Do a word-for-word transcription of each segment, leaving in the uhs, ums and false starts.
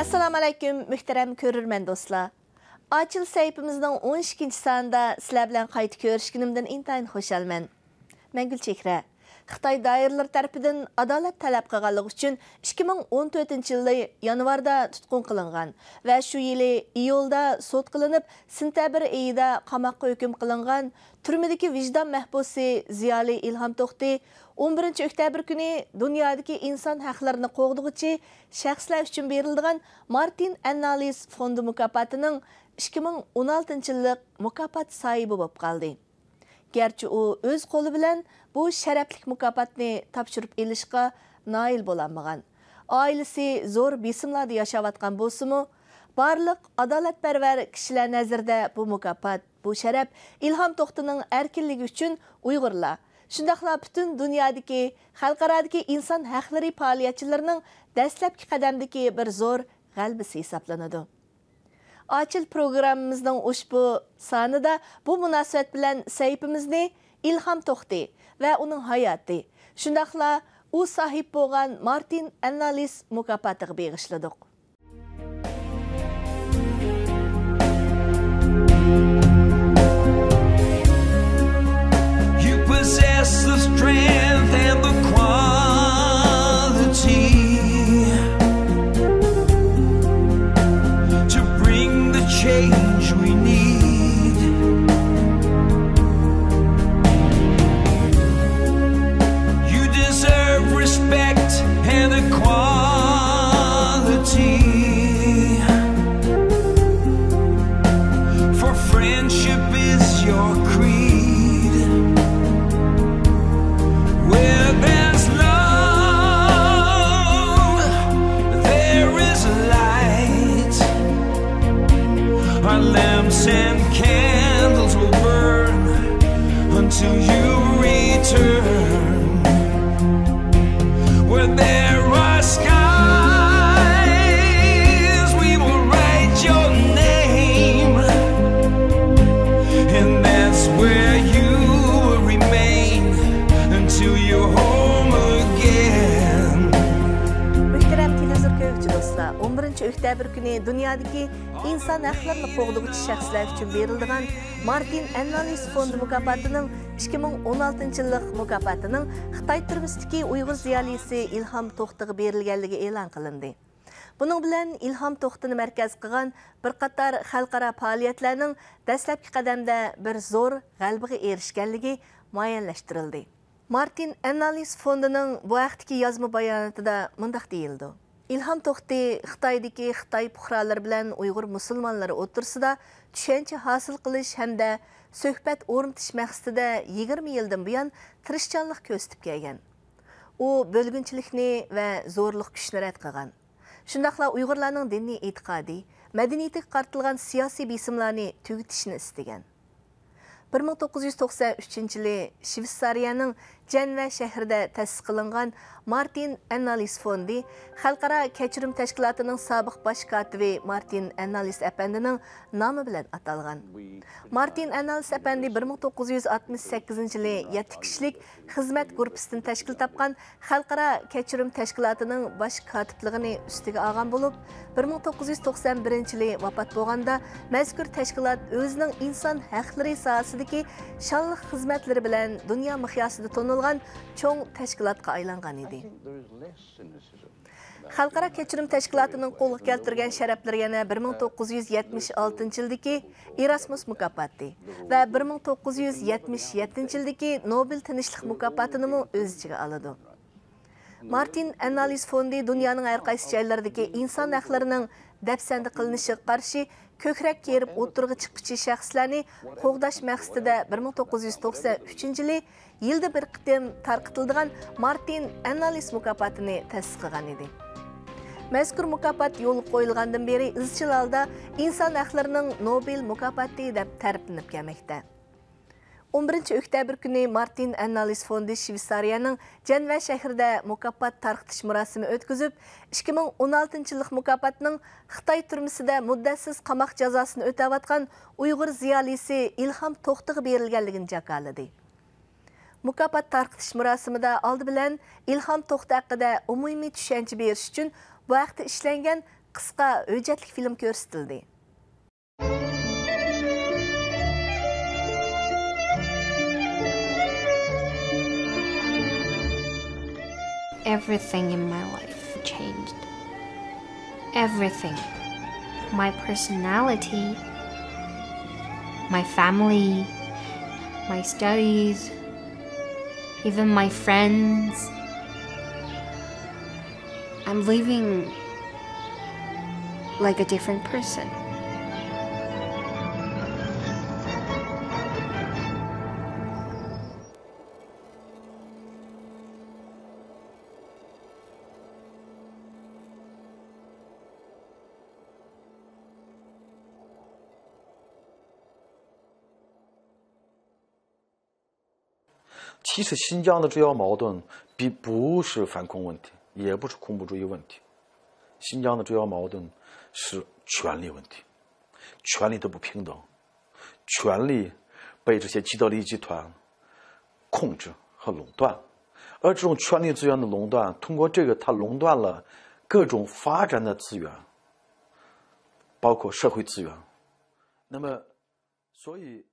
ئەسسالامۇئەلەيكۇم، مۆھتەرەم كۆرۈرمەن دوستلار. ئاچىل سەھىپىمىزنىڭ ئون ئىككىنچى سانىدا سىلەر بىلەن قايتا كۆرۈشكىنىمدىن ئىنتايىن خۇشالمەن. مەن گۈلچېھرە. خىتاي دائىرىلىرى تەرىپىدىن ئادالەت تەلەپ قىلغانلىقى ئۈچۈن ئىككى مىڭ ئون تۆتىنچى يىلى يانۋاردا تۇتقۇن قىلىنغان ۋە شۇ يىلى ئىيۇلدا سوت قىلىنىپ، سېنتەبىر ئېيىدا قاماققا ھۆكۈم قىلىنغان تۈرمىدىكى ۋىجدان مەھبۇسى زىيالىي ئىلھام توختى ئون بىرىنچى ئۆكتەبىر كۈنى دۇنيادىكى ئىنسان ھەقلىرىنى قوغدىغۇچى شەخسلەر ئۈچۈن بېرىلىدىغان مارتىن ئەننالىس فوندى مۇكاپاتىنىڭ ئىككى مىڭ ئون ئالتىنچى يىللىق مۇكاپات ساھىبى بولۇپ قالدى. گەرچە ئۇ ئۆز قولى بىلەن بۇ شەرەپلىك مۇكاپاتنى تاپشۇرۇپ ئېلىشقا نائىل بولالمىغان، ئائىلىسى زور بېسىملاردا ياشاۋاتقان بولسىمۇ، بارلىق ئادالەتپەرۋەر كىشىلەر نەزىرىدە بۇ مۇكاپات، بۇ شەرەپ ئىلھام توختىنىڭ ئەركىنلىكى ئۈچۈن ئۇيغۇرلار، شۇنداقلا پۈتۈن دۇنيادىكى، خەلقئارادىكى ئىنسان ھەقلىرى پائالىيەتچىلىرىنىڭ دەسلەپكى قەدەمدىكى بىر زور غەلىبىسى ھېسابلىنىدۇ. ئاچىل پروگراممىمىزنىڭ ئۇشبۇ سانىدا بۇ مۇناسىۋەت بىلەن سەھىپىمىزنى ئىلھام توختى ۋە ئۇنىڭ ھاياتى، شۇنداقلا ئۇ ساھىب بولغان مارتىن ئەننالىس مۇكاپاتىغا بېغىشلىدۇق. You possess the strength and the quality to bring the change we need. You deserve respect and equality. For friendship is your creed. Where there's love, there is light. Our lamps and candles will burn until you return. Where there are skies, we will write your name, and that's where you will remain until you're home again. مۆھتەرەم تېلېۋىزور كۆرگۈچى دوستلار، ئون بىرىنچى ئۆكتەبىر كۈنى دۇنيادىكى ئىنسان ھەقلىرىنى قوغدىغۇچى شەخسلەر ئۈچۈن بېرىلىدىغان مارتىن ئەننالىس فوندى مۇكاپاتىنىڭ ئىككى مىڭ ئون ئالتىنچى يىللىق مۇكاپاتىنىڭ خىتاي تۈرمىسىدىكى ئۇيغۇر زىيالىيسى ئىلھام توختىغا بېرىلگەنلىكى ئېلان قىلىندى. بۇنىڭ بىلەن ئىلھام توختىنى مەركەز قىلغان بىر قاتار خەلقئارا پائالىيەتلەرنىڭ دەسلەپكى قەدەمدە بىر زور غەلىبىگە ئېرىشكەنلىكى مۇئەييەنلەشتۈرۈلدى. مارتىن ئەننالىس فوندىنىڭ بۇ ھەقتىكى يازما باياناتىدا مۇنداق دېيىلىدۇ: ئىلھام توختى خىتايدىكى خىتاي پۇقرالىرى بىلەن ئۇيغۇر مۇسۇلمانلىرى ئوتتۇرىسىدا چۈشەنچە ھاسىل قىلىش ھەمدە سۆھبەت ئورنىتىش مەقسىتىدە يىگىرمە يىلدىن بۇيان تىرىشچانلىق كۆرسىتىپ كەلگەن. ئۇ بۆلگۈنچىلىكنى ۋە زورلۇق كۈچنى رەت قىلغان. شۇنداقلا ئۇيغۇرلارنىڭ دىنىي ئېتىقادى، مەدەنىيىتىگە قارىتىلغان سىياسىي بېسىملارنى تۈگىتىشنى ئىستىگەن. بىر مىڭ توققۇز يۈز توقسان ئۈچىنچى يىلى شۋېتسارىيەنىڭ جەنۋە شەھىرىدە تەسىس قىلىنغان مارتىن ئەننالىس فوندى خەلقئارا كەچۈرۈم تەشكىلاتىنىڭ سابىق باش كاتىپى مارتىن ئەننالىس ئەپەندىنىڭ نامى بىلەن ئاتالغان. مارتىن ئەننالىس ئەپەندى بىر مىڭ توققۇز يۈز ئاتمىش سەككىزىنچى يىلى يەتتە كىشىلىك خىزمەت گۇرۇپپىسىدىن تەشكىل تاپقان خەلقئارا كەچۈرۈم تەشكىلاتىنىڭ باش كاتىپلىقىنى ئۈستىگە ئالغان بولۇپ، بىر مىڭ توققۇز يۈز توقسان بىرىنچى يىلى ۋاپات بولغاندا، مەزكۇر تەشكىلات ئۆزىنىڭ ئىنسان ھەقلىرى ساھەسىدىكى شانلىق خىزمەتلىرى بىلەن دۇنيا مىقياسىدا تونۇلغان چوڭ تەشكىلاتقا ئايلانغان ئىدى. خەلقئارا كەچۈرۈم تەشكىلاتىنىڭ قولغا كەلتۈرگەن شەرەپلىرى يەنە بىر مىڭ توققۇز يۈز يەتمىش ئالتىنچى يىلدىكى ئېراسمۇس مۇكاپاتى ۋە بىر مىڭ توققۇز يۈز يەتمىش يەتتىنچى يىلدىكى نوبېل تىنچلىق مۇكاپاتىنىمۇ ئۆز ئىچىگە ئالىدۇ. مارتىن ئەننالىس فوندى دۇنيانىڭ ھەر قايسى جايلىرىدىكى ئىنسان ھەقلىرىنىڭ دەپسەندە قىلىنىشىغا قارشى كۆكرەك كېرىپ ئوتتۇرىغا چىققۇچى شەخسلەرنى قوغداش مەقسىتىدە بىر مىڭ توققۇز يۈز توقسان ئۈچىنچى يىلى يىلدا بىر قېتىم تارقىتىلىدىغان مارتىن ئەننالىس مۇكاپاتىنى تەسىس قىلغان ئىدى. مەزكۇر مۇكاپات يولغا قويۇلغاندىن بېرى ئىزچىل ھالدا ئىنسان ھەقلىرىنىڭ نوبېل مۇكاپاتى دەپ تەرىپلىنىپ كەلمەكتە. ئون بىرىنچى ئۆكتەبىر كۈنى مارتىن ئەننالىس فوندى شۋېتسارىيەنىڭ جەنۋە شەھىرىدە مۇكاپات تارقىتىش مۇراسىمى ئۆتكۈزۈپ، ئىككى مىڭ ئون ئالتىنچى يىللىق مۇكاپاتنىڭ خىتاي تۈرمىسىدە مۇددەتسىز قاماق جازاسىنى ئۆتەۋاتقان ئۇيغۇر زىيالىيسى ئىلھام توختىغا بېرىلگەنلىكىنى جاكارلىدى. مۇكاپات تارقىتىش مۇراسىمىدا ئالدى بىلەن ئىلھام توختى ھەققىدە ئومۇمىي چۈشەنچە بېرىش ئۈچۈن بۇ ھەقتە ئىشلەنگەن قىسقا ھۆججەتلىك فىلىم كۆرسىتىلدى. Everything in my life changed. Everything. My personality, my family, my studies, even my friends. I'm living like a different person. 其实新疆的主要矛盾并不是反恐问题，也不是恐怖主义问题。新疆的主要矛盾是权力问题，权力的不平等，权力被这些既得利益集团控制和垄断，而这种权力资源的垄断，通过这个，它垄断了各种发展的资源，包括社会资源。那么，所以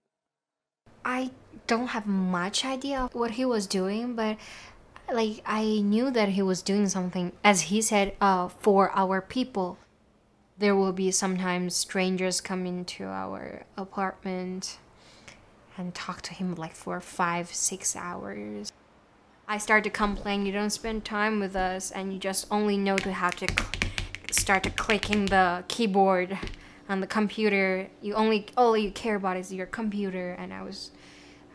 I don't have much idea of what he was doing, but like I knew that he was doing something, as he said, uh, for our people. There will be sometimes strangers come into our apartment and talk to him like for five, six hours. I start to complain, you don't spend time with us, and you just only know to have to cl- start to clicking the keyboard on the computer. You only, all you care about is your computer. And I was,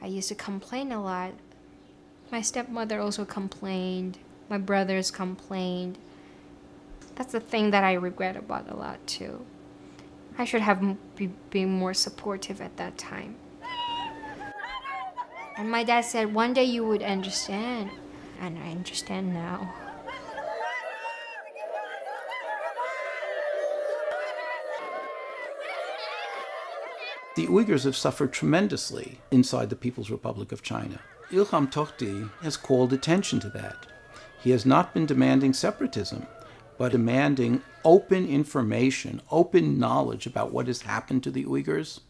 I used to complain a lot. My stepmother also complained. My brothers complained. That's the thing that I regret about a lot too. I should have m- be, been more supportive at that time. And my dad said, "One day you would understand." And I understand now. The Uyghurs have suffered tremendously inside the People's Republic of China. Ilham Tohti has called attention to that. He has not been demanding separatism, but demanding open information, open knowledge about what has happened to the Uyghurs,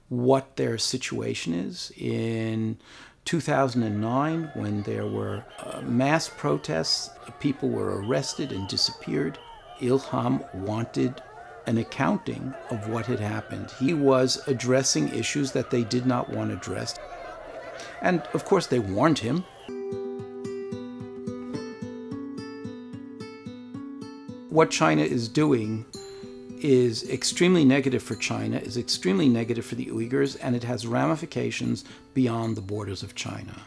what their situation is. In two thousand nine, when there were uh, mass protests, people were arrested and disappeared. Ilham wanted an accounting of what had happened. He was addressing issues that they did not want addressed. And of course, they warned him. What China is doing is extremely negative for China, is extremely negative for the Uyghurs, and it has ramifications beyond the borders of China.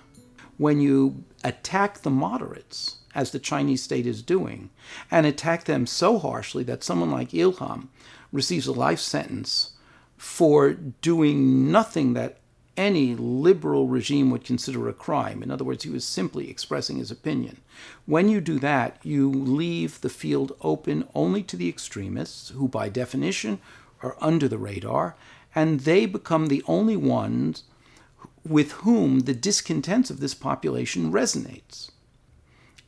When you attack the moderates, as the Chinese state is doing, and attack them so harshly that someone like Ilham receives a life sentence for doing nothing that any liberal regime would consider a crime. In other words, he was simply expressing his opinion. When you do that, you leave the field open only to the extremists, who by definition are under the radar, and they become the only ones with whom the discontents of this population resonates.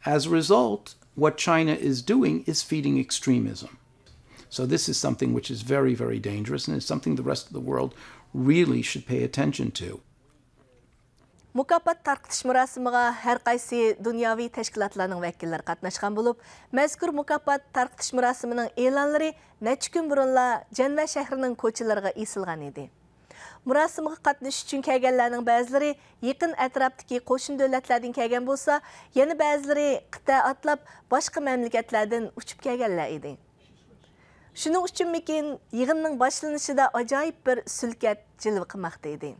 As a result, what China is doing is feeding extremism. So this is something which is very, very dangerous, and it's something the rest of the world really should pay attention to. مۇكاپات تارقىتىش مۇراسىمىغا ھەر قايسى دۇنياۋى تەشكىلاتلارنىڭ ۋەكىللىرى قاتناشقان بولۇپ، مەزكۇر مۇكاپات تارقىتىش مۇراسىمىنىڭ ئېلانلىرى نەچچە كۈن بۇرۇنلا جەنۋە شەھىرىنىڭ كوچىلىرىغا ئېسىلغان ئىدى. مۇراسىمغا قاتنىشىش ئۈچۈن كەلگەنلەرنىڭ بەزىلىرى يېقىن ئەتراپتىكى قوشنا دۆلەتلەردىن كەلگەن بولسا، يەنە بەزىلىرى قىتئە ئاتلاپ باشقا مەملىكەتلەردىن ئۇچۇپ كەلگەنلەر ئىدى. شۇنىڭ ئۈچۈنمىكىن، يىغىننىڭ باشلىنىشىدا ئاجايىپ بىر سۈلكەت جىلۋە قىلماقتا ئىدى.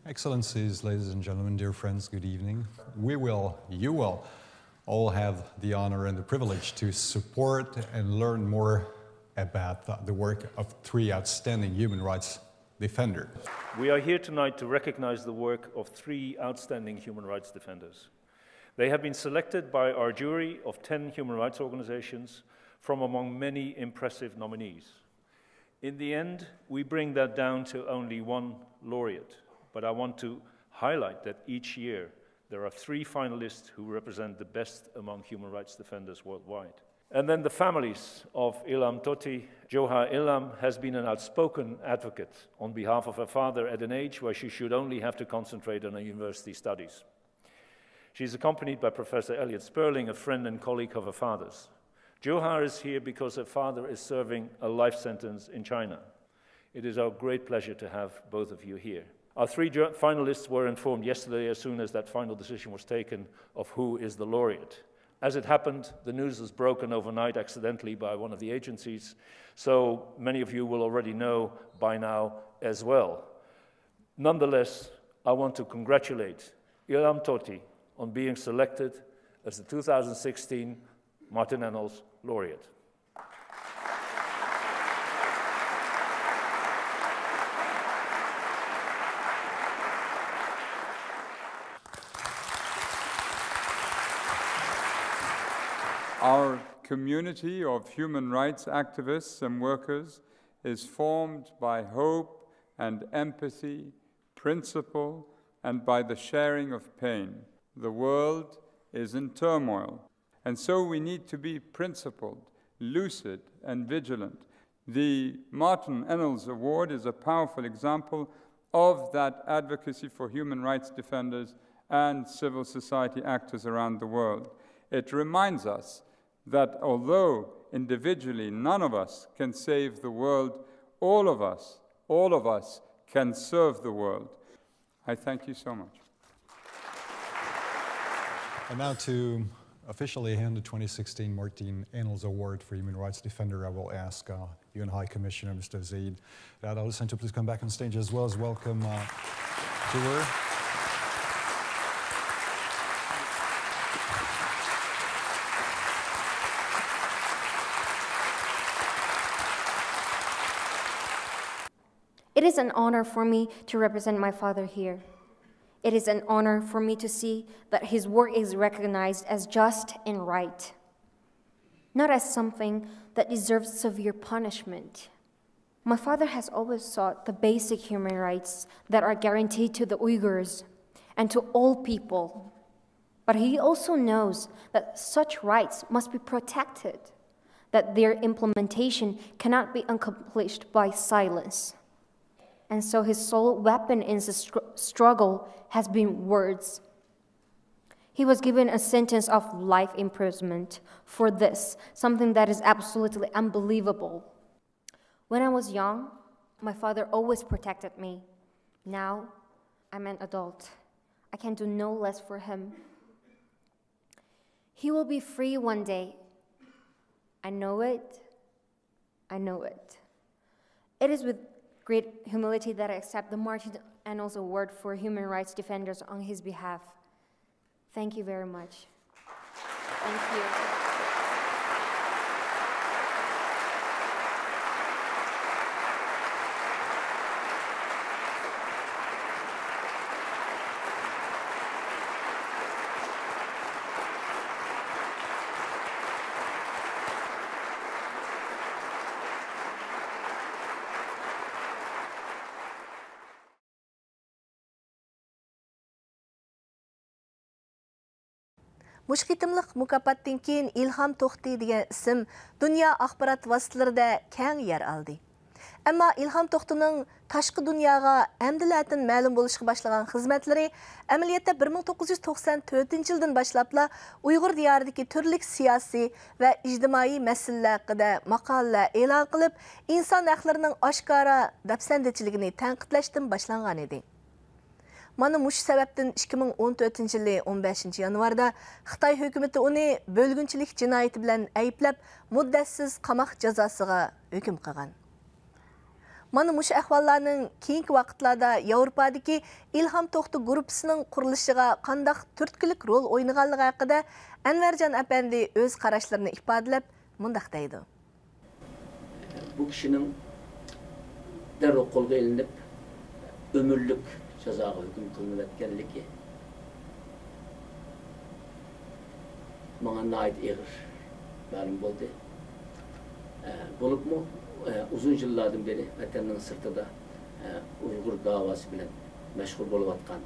Excellencies, ladies and gentlemen, dear friends, good evening. We will, you will all have the honor and the privilege to support and learn more about the work of three outstanding human rights defenders. We are here tonight to recognize the work of three outstanding human rights defenders. They have been selected by our jury of ten human rights organizations from among many impressive nominees. In the end, we bring that down to only one laureate. But I want to highlight that each year there are three finalists who represent the best among human rights defenders worldwide. And then the families of Ilham Tohti. Johar Ilham has been an outspoken advocate on behalf of her father at an age where she should only have to concentrate on her university studies. She is accompanied by Professor Elliot Sperling, a friend and colleague of her father's. Johar is here because her father is serving a life sentence in China. It is our great pleasure to have both of you here. Our three finalists were informed yesterday, as soon as that final decision was taken, of who is the laureate. As it happened, the news was broken overnight accidentally by one of the agencies, so many of you will already know by now as well. Nonetheless, I want to congratulate Ilham Tohti on being selected as the two thousand sixteen Martin Ennals laureate. Our community of human rights activists and workers is formed by hope and empathy, principle, and by the sharing of pain. The world is in turmoil, and so we need to be principled, lucid, and vigilant. The Martin Ennals Award is a powerful example of that advocacy for human rights defenders and civil society actors around the world. It reminds us that although individually none of us can save the world, all of us, all of us can serve the world. I thank you so much. And now to officially hand the twenty sixteen Martin Ennals Award for Human Rights Defender, I will ask uh, U N High Commissioner Mister Zeid Ra'ad Al Hussein to please come back on stage as well as welcome uh, Johar. It is an honor for me to represent my father here. It is an honor for me to see that his work is recognized as just and right, not as something that deserves severe punishment. My father has always sought the basic human rights that are guaranteed to the Uyghurs and to all people. But he also knows that such rights must be protected, that their implementation cannot be accomplished by silence. And so his sole weapon in the struggle has been words. He was given a sentence of life imprisonment for this, something that is absolutely unbelievable. When I was young, my father always protected me. Now, I'm an adult. I can do no less for him. He will be free one day. I know it. I know it. It is with great humility that I accept the Martin Ennals Award for Human Rights Defenders on his behalf. Thank you very much. Thank you. مۇشۇ قېتىملىق مۇكاپاتتىن كېيىن ئىلھام توختى دېگەن ئىسىم دۇنيا ئاخبارات ۋاسىتىلىرىدە كەڭ يەر ئالدى. ئەمما ئىلھام توختىنىڭ تاشقى دۇنياغا ئەمدىلەتىن مەلۇم بولۇشقا باشلىغان خىزمەتلىرى ئەمەلىيەتتە بىر مىڭ توققۇز يۈز توقسەن تۆتىنچى يىلدىن باشلاپلا ئۇيغۇر دىيارىدىكى تۈرلۈك سىياسىي ۋە ئىجتىمائىي مەسىلىلەر ھەققىدە ماقالىلەر ئېلان قىلىپ، ئىنسان ھەقلىرىنىڭ ئاشكارا دەپسەندىچىلىكىنى تەنقىدلەشتىن باشلانغانىدى. مانا مۇشۇ سەۋەبتىن ئىككى مىڭ ئون تۆتىنچى يىلى ئون بەشىنچى يانۋاردا خىتاي ھۆكۈمىتى ئۇنى بۆلگۈنچىلىك جىنايىتى بىلەن ئەيىبلەپ، مۇددەتسىز قاماق جازاسىغا ھۆكۈم قىلغان. مانا مۇشۇ ئەھۋاللارنىڭ كېيىنكى ۋاقىتلاردا ياۋروپادىكى ئىلھام توختى گۇرۇپپىسىنىڭ قۇرۇلۇشىغا قانداق تۈرتكىلىك رول ئوينىغانلىقى ھەققىدە ئەنۋەرجان ئەپەندى ئۆز قاراشلىرىنى ئىپادىلەپ مۇنداق دەيدۇ. بۇ كىشىنىڭ دەررۇ قولغا ئېلىنىپ، ئۆمۈرلۈك جازاغا ھۆكۈم قىلىنىۋەتكەنلىكى ماڭا ناھايىتى ئېغىر مەلۇم بولدى. بولۇپمۇ، ئە، ئۇزۇن يىللاردىن بېرى ۋەتەننىڭ سىرتىدا، ئە، ئۇيغۇر داۋاسى بىلەن مەشغۇل بولۇۋاتقان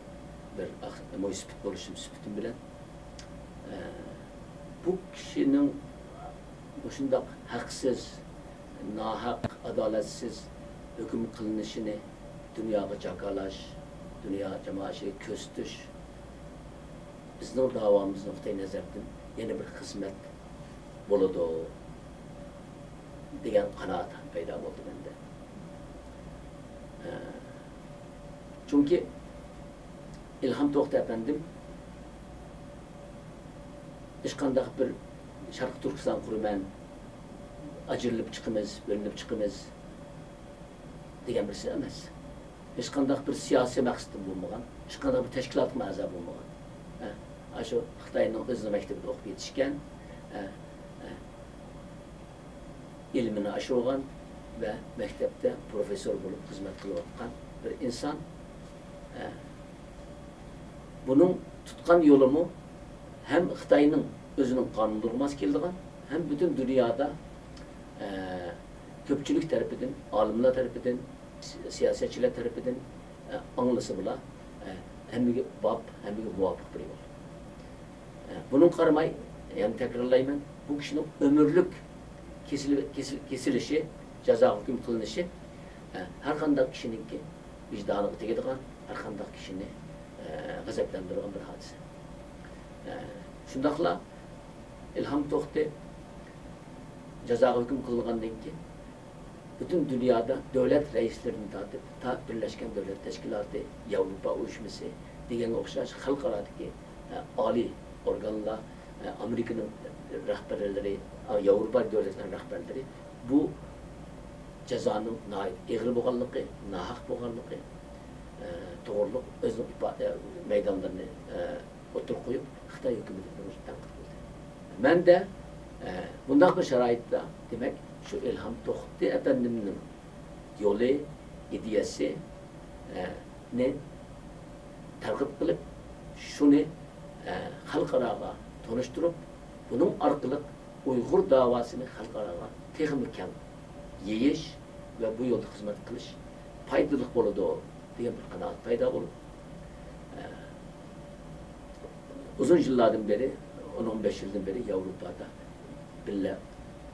بىر ئاق-، مويسىپىت بولۇشۇم سۈپىتىم بىلەن، ئە، بۇ كىشىنىڭ مۇشۇنداق ھەقسىز، ناھەق، ئادالەتسىز ھۆكۈم قىلىنىشىنى دۇنياغا جاكارلاش، دۇنيا جامائەتچىلىكىگە كۆرسىتىش، بىزنىڭ داۋامىز نۇقتىئى نەزەردىن يەنە بىر خىزمەت بولىدۇ دېگەن قانائەت پەيدا بولدى مەندە. ئە، چۈنكى ئىلھام توختى ئەپەندىم ھېچقانداق بىر شەرقىي تۈركىستان قۇرىمەن، ئاجرىلىپ چىقىمىز، بۆلۈنۈپ چىقىمىز دېگەن بىرسى ئەمەس. ھېچقانداق بىر سىياسىي مەقسىتى بولمىغان، ھېچقانداق بىر تەشكىلاتقىمۇ ئەزا بولمىغان. ھە، ئاشۇ خىتاينىڭ ئۆزىنىڭ مەكتىپىدە ئوقۇپ يېتىشكەن، ھە، ھە، ئىلمىنى ئاشۇرغان ۋە مەكتەپتە پروفېسسور بولۇپ خىزمەت قىلىۋاتقان بىر ئىنسان. ھە، بۇنىڭ تۇتقان يولىمۇ ھەم خىتاينىڭ ئۆزىنىڭ قانۇنلىرىغا ماس كېلىدىغان، ھەم پۈتۈن دۇنيادا، ئە، كۆپچىلىك تەرىپىدىن، ئالىملار تەرىپىدىن، سىياسەتچىلەر تەرىپىدىن، ئە، ئاڭلىسا بولا، ئە، ھەممىگە باب، ھەممىگە مۇۋاپىق بىر يول. ئە، بۇنىڭغا قارىماي، يەنە تەكرارلايمەن، بۇ كىشىنىڭ ئۆمۈرلۈك كېسىلى-، كېسىل-، كېسىلىشى، جازاغا ھۆكۈم قىلىنىشى، ئە، ھەر قانداق كىشىنىڭكى ۋىجدانىغا تېگىدىغان، ھەر قانداق كىشىنى، ئە، غەزەپلەندۈرىدىغان بىر ھادىسە. ئە، شۇنداقلا ئىلھام توختى جازاغا ھۆكۈم قىلىنغاندىن كېيىن، پۈتۈن دۇنيادا دۆلەت رەئىسلىرىدىن تارتىپ، تا بىرلەشكەن دۆلەت تەشكىلاتى، ياۋروپا ئۇيۇشمىسى دېگەنگە ئوخشاش خەلقئارادىكى، ئە، ئالىي ئورگانلار، ئە، ئامېرىكىنىڭ رەھبەرلىرى، ئە، ياۋروپا دۆلەتلىرىنىڭ رەھبەرلىرى بۇ جازانىڭ ناھايىتى ئېغىر بولغانلىقى، ناھەق بولغانلىقى، ئە، توغرۇلۇق ئۆزىنىڭ ئىپادە، مەيدانلىرىنى، ئە، ئوتتۇرىغا قويۇپ، خىتاي ھۆكۈمىتىنى بۇنىڭ ئۈچۈن تەنقىد قىلدى. مەندە، ئە، بۇنداق بىر شارائىتتا، دېمەك، شۇ ئىلھام توختى ئەپەندىمنىڭ يولى، ئىدىيەسى، ئە، نى تەرغىب قىلىپ، شۇنى، ئە، خەلقئاراغا تونۇشتۇرۇپ، بۇنىڭ ئارقىلىق ئۇيغۇر داۋاسىنى خەلقئاراغا تېخىمۇ كەڭ يېيىش ۋە بۇ يولدا خىزمەت قىلىش پايدىلىق بولىدۇ دېگەن بىر قانائەت پەيدا بولۇپ، ئە، ئۇزۇن يىللاردىن بېرى، ئون، ئون بەش يىلدىن بېرى ياۋروپادا بىللە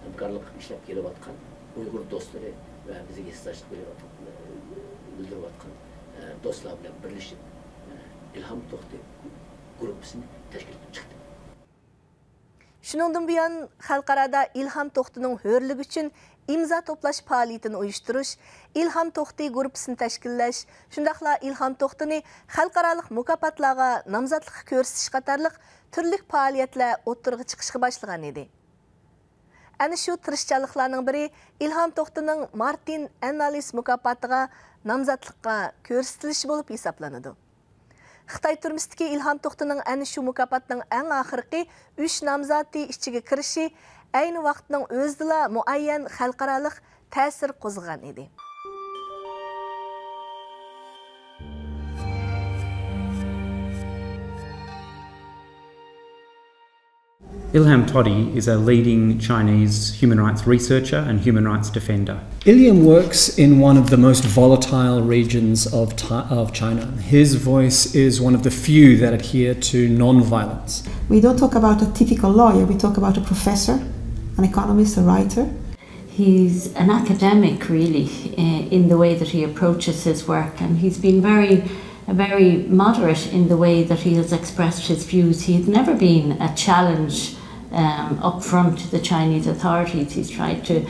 ھەمكارلىق قىلىپ ئىشلەپ كېلىۋاتقان ئۇيغۇر دوستلىرى ۋە بىزگە ھېسداشلىق بېرىۋاتقان، بىلدۈرۈۋاتقان، ئە، دوستلار بىلەن بىرلىشىپ، ئە، ئىلھام توختى گۇرۇپپىسىنى تەشكىل قىلىپ چىقتى. شۇنىڭدىن بۇيان، خەلقئارادا ئىلھام توختىنىڭ ھۆرلۈكى ئۈچۈن ئىمزا توپلاش پائالىيىتىنى ئۇيۇشتۇرۇش، ئىلھام توختى گۇرۇپپىسىنى تەشكىللەش، شۇنداقلا ئىلھام توختىنى خەلقئارالىق مۇكاپاتلارغا نامزاتلىققا كۆرسىتىش قاتارلىق تۈرلۈك پائالىيەتلەر ئوتتۇرىغا چىقىشقا باشلىغان ئىدى. ئەنە شۇ تىرىشچانلىقلارنىڭ بىرى ئىلھام توختىنىڭ مارتىن ئەننالىس مۇكاپاتىغا نامزاتلىققا كۆرسىتىلىشى بولۇپ ھېسابلىنىدۇ. خىتاي تۈرمىسىدىكى ئىلھام توختىنىڭ ئەنە شۇ مۇكاپاتنىڭ ئەڭ ئاخىرقى ئۈچ نامزاتى ئىچىگە كىرىشى ئەينى ۋاقىتنىڭ ئۆزىدىلا مۇئەييەن خەلقئارالىق تەسىر قوزغىغان ئىدى. Ilham Tohti is a leading Chinese human rights researcher and human rights defender. Ilham works in one of the most volatile regions of, of China. His voice is one of the few that adhere to non-violence. We don't talk about a typical lawyer, we talk about a professor, an economist, a writer. He's an academic, really, in the way that he approaches his work, and he's been very very moderate in the way that he has expressed his views. He has never been a challenge um, up front to the Chinese authorities. He's tried to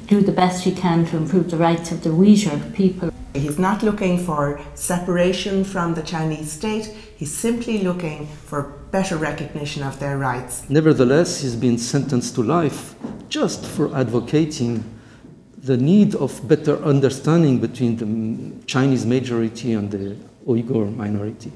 do the best he can to improve the rights of the Uyghur people. He's not looking for separation from the Chinese state, he's simply looking for better recognition of their rights. Nevertheless, he's been sentenced to life just for advocating the need of better understanding between the Chinese majority and the Uyghur minority.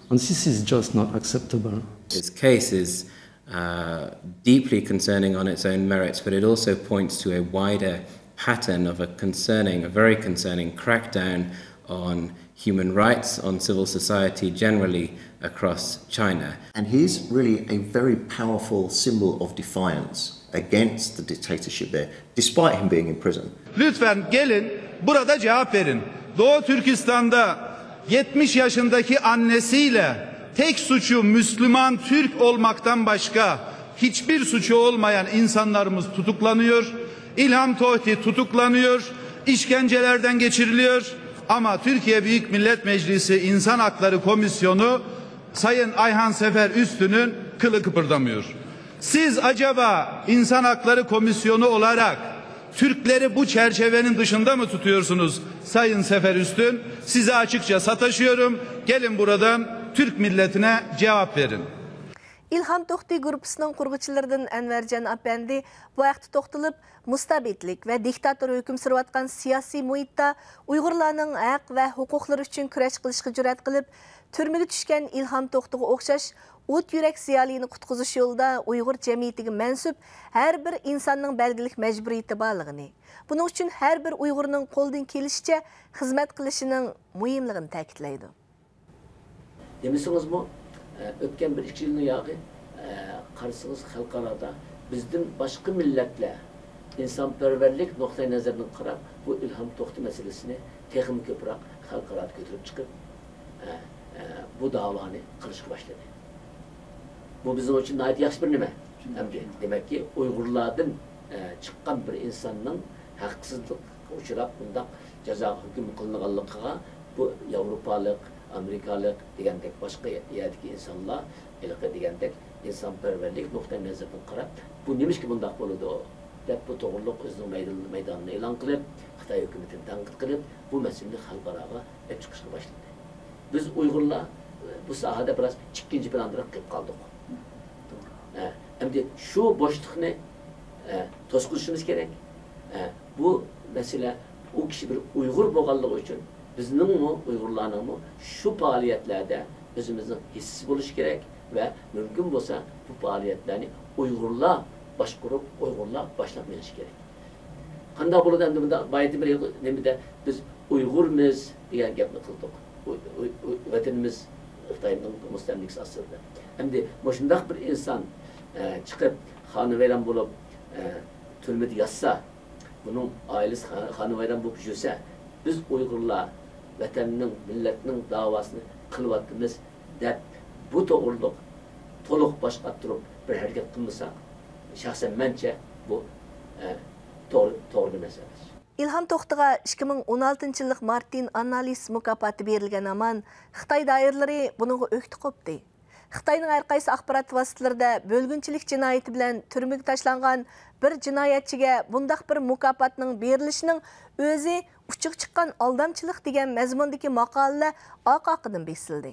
And this is just not acceptable. His case is uh, deeply concerning on its own merits, but it also points to a wider pattern of a concerning, a very concerning crackdown on human rights, on civil society generally across China. And he's really a very powerful symbol of defiance. against the dictatorship there, despite him being in prison. Lütfen gelin burada cevap verin. Doğu Türkistan'da yetmiş yaşındaki annesiyle tek suçu Müslüman Türk olmaktan başka hiçbir suçu olmayan insanlarımız tutuklanıyor. İlham Tohti tutuklanıyor, işkencelerden geçiriliyor. Ama Türkiye Büyük Millet Meclisi İnsan Hakları Komisyonu Sayın Ayhan Sefer Üstün'ün kılı kıpırdamıyor. Siz acaba İnsan Hakları Komisyonu olarak Türkleri bu çerçevenin dışında mı tutuyorsunuz Sayın Sefer Üstün? Size açıkça sataşıyorum. Gelin buradan Türk milletine cevap verin. ئىلھام توختى گۇرۇپپىسىنىڭ قۇرغۇچىلىرىدىن ئەنۋەرجان ئەپەندى بۇ ھەقتە توختىلىپ، مۇستەبىتلىك ۋە دىكتاتور ھۆكۈم سۈرۈۋاتقان سىياسىي مۇھىتتا ئۇيغۇرلارنىڭ ھەق ۋە ھوقۇقلىرى ئۈچۈن كۈرەش قىلىشقا جۈرئەت قىلىپ، تۈرمىگە چۈشكەن ئىلھام توختىغا ئوخشاش ئوت يۈرەك زىيالىينى قۇتقۇزۇش يولىدا ئۇيغۇر جەمئىيىتىگە مەنسۇپ ھەر بىر ئىنساننىڭ بەلگىلىك مەجبۇرىيىتى بارلىقىنى، بۇنىڭ ئۈچۈن ھەر بىر ئۇيغۇرنىڭ قولىدىن كېلىشىچە خىزمەت قىلىشىنىڭ مۇھىملىقىنى تەكىتلەيدۇ. دېمىسىڭىزمۇ، ئە، ئۆتكەن بىر ئىككى يىلنىڭ ياغى، ئە، قارىسىڭىز خەلقئارادا بىزدىن باشقا مىللەتلەر ئىنسانپەرۋەرلىك نۇقتىئى نەزىرىدىن قاراپ، بۇ ئىلھام توختى مەسىلىسىنى تېخىمۇ كۆپرەك خەلقئارادا كۆتۈرۈپ چىقىپ، ئە، ئە، بۇ داۋانى قىلىشقا باشلىدى. بۇ بىزنىڭ ئۈچۈن ناھايىتى ياخشى بىر نېمە. ئەمدى دېمەككى، ئۇيغۇرلاردىن، ئە، چىققان بىر ئىنساننىڭ ھەقسىزلىققا ئۇچراپ، بۇنداق جازاغا ھۆكۈم قىلىنغانلىقىغا بۇ ياۋروپالىق، ئامېرىكالىق دېگەندەك باشقا يەردىكى ئىنسانلار ھېلىقى دېگەندەك ئىنسانپەرۋەرلىك نۇقتىئى نەزىرىدىن قاراپ، بۇ نېمىشقا بۇنداق بولىدۇ؟ دەپ، بۇ توغرۇلۇق ئۆزىنىڭ مەيدان-، مەيدانىنى ئېلان قىلىپ، خىتاي ھۆكۈمىتىنى تەنقىد قىلىپ، بۇ مەسىلىنى خەلقئاراغا ئېلىپ چىقىشقا باشلىدى. بىز ئۇيغۇرلار بۇ ساھەدە بىراز ئىككىنچى پىلاندا قېلىپ قالدۇق. ھە، ئەمدى شۇ بوشلۇقنى، ھە، توسقۇزۇشىمىز كېرەك. ھە، بۇ مەسىلە ئۇ كىشى بىر ئۇيغۇر بولغانلىقى ئۈچۈن بىزنىڭمۇ، ئۇيغۇرلارنىڭمۇ شۇ پائالىيەتلەردە ئۆزىمىزنىڭ ھېسسىسى بولۇشى كېرەك ۋە مۇمكىن بولسا بۇ پائالىيەتلەرنى ئۇيغۇرلار باشقۇرۇپ، ئۇيغۇرلار باشلاپ مېڭىشى كېرەك. قانداق بولىدۇ ئەمدى بۇنداق بايىتى بىر نېمىدە بىز ئۇيغۇرمىز دېگەن گەپنى قىلدۇق. ئۇ-، ئۇ-، ئۇ-، ۋەتىنىمىز خىتاينىڭ مۇستەملىكىسى ئاستىدا. ئەمدى مۇشۇنداق بىر ئىنسان، ئە، چىقىپ خانىۋەيران بولۇپ، ئە، تۈرمىدە ياتسا، بۇنىڭ ئائىلىسى خا-، خانىۋەيران بولۇپ يۈرسە، بىز ئۇيغۇرلار ۋەتەننىڭ، مىللەتنىڭ داۋاسىنى قىلىۋاتىمىز دەپ، بۇ توغرىلىق تولۇق باش قاتۇرۇپ بىر ھەرىكەت قىلمىساق، شەخسەن مەنچە بۇ، ئە، توغرا، توغرا بىر نەرسە ئەمەس. ئىلھام توختىغا ئىككى مىڭ ئون ئالتىنچى يىللىق مارتىن ئاننالىس مۇكاپاتى بېرىلگەن ھامان، خىتاي دائىرىلىرى بۇنىڭغا ئۆكتە قوپتى. خىتاينىڭ ھەر قايسى ئاخبارات ۋاسىتىلىرىدا بۆلگۈنچىلىك جىنايىتى بىلەن تۈرمىگە تاشلانغان بىر جىنايەتچىگە بۇنداق بىر مۇكاپاتنىڭ بېرىلىشىنىڭ ئۆزى ئۇچىغا چىققان ئالدامچىلىق دېگەن مەزمۇندىكى ماقالىلەر ئارقا-ئارقىدىن بېسىلدى.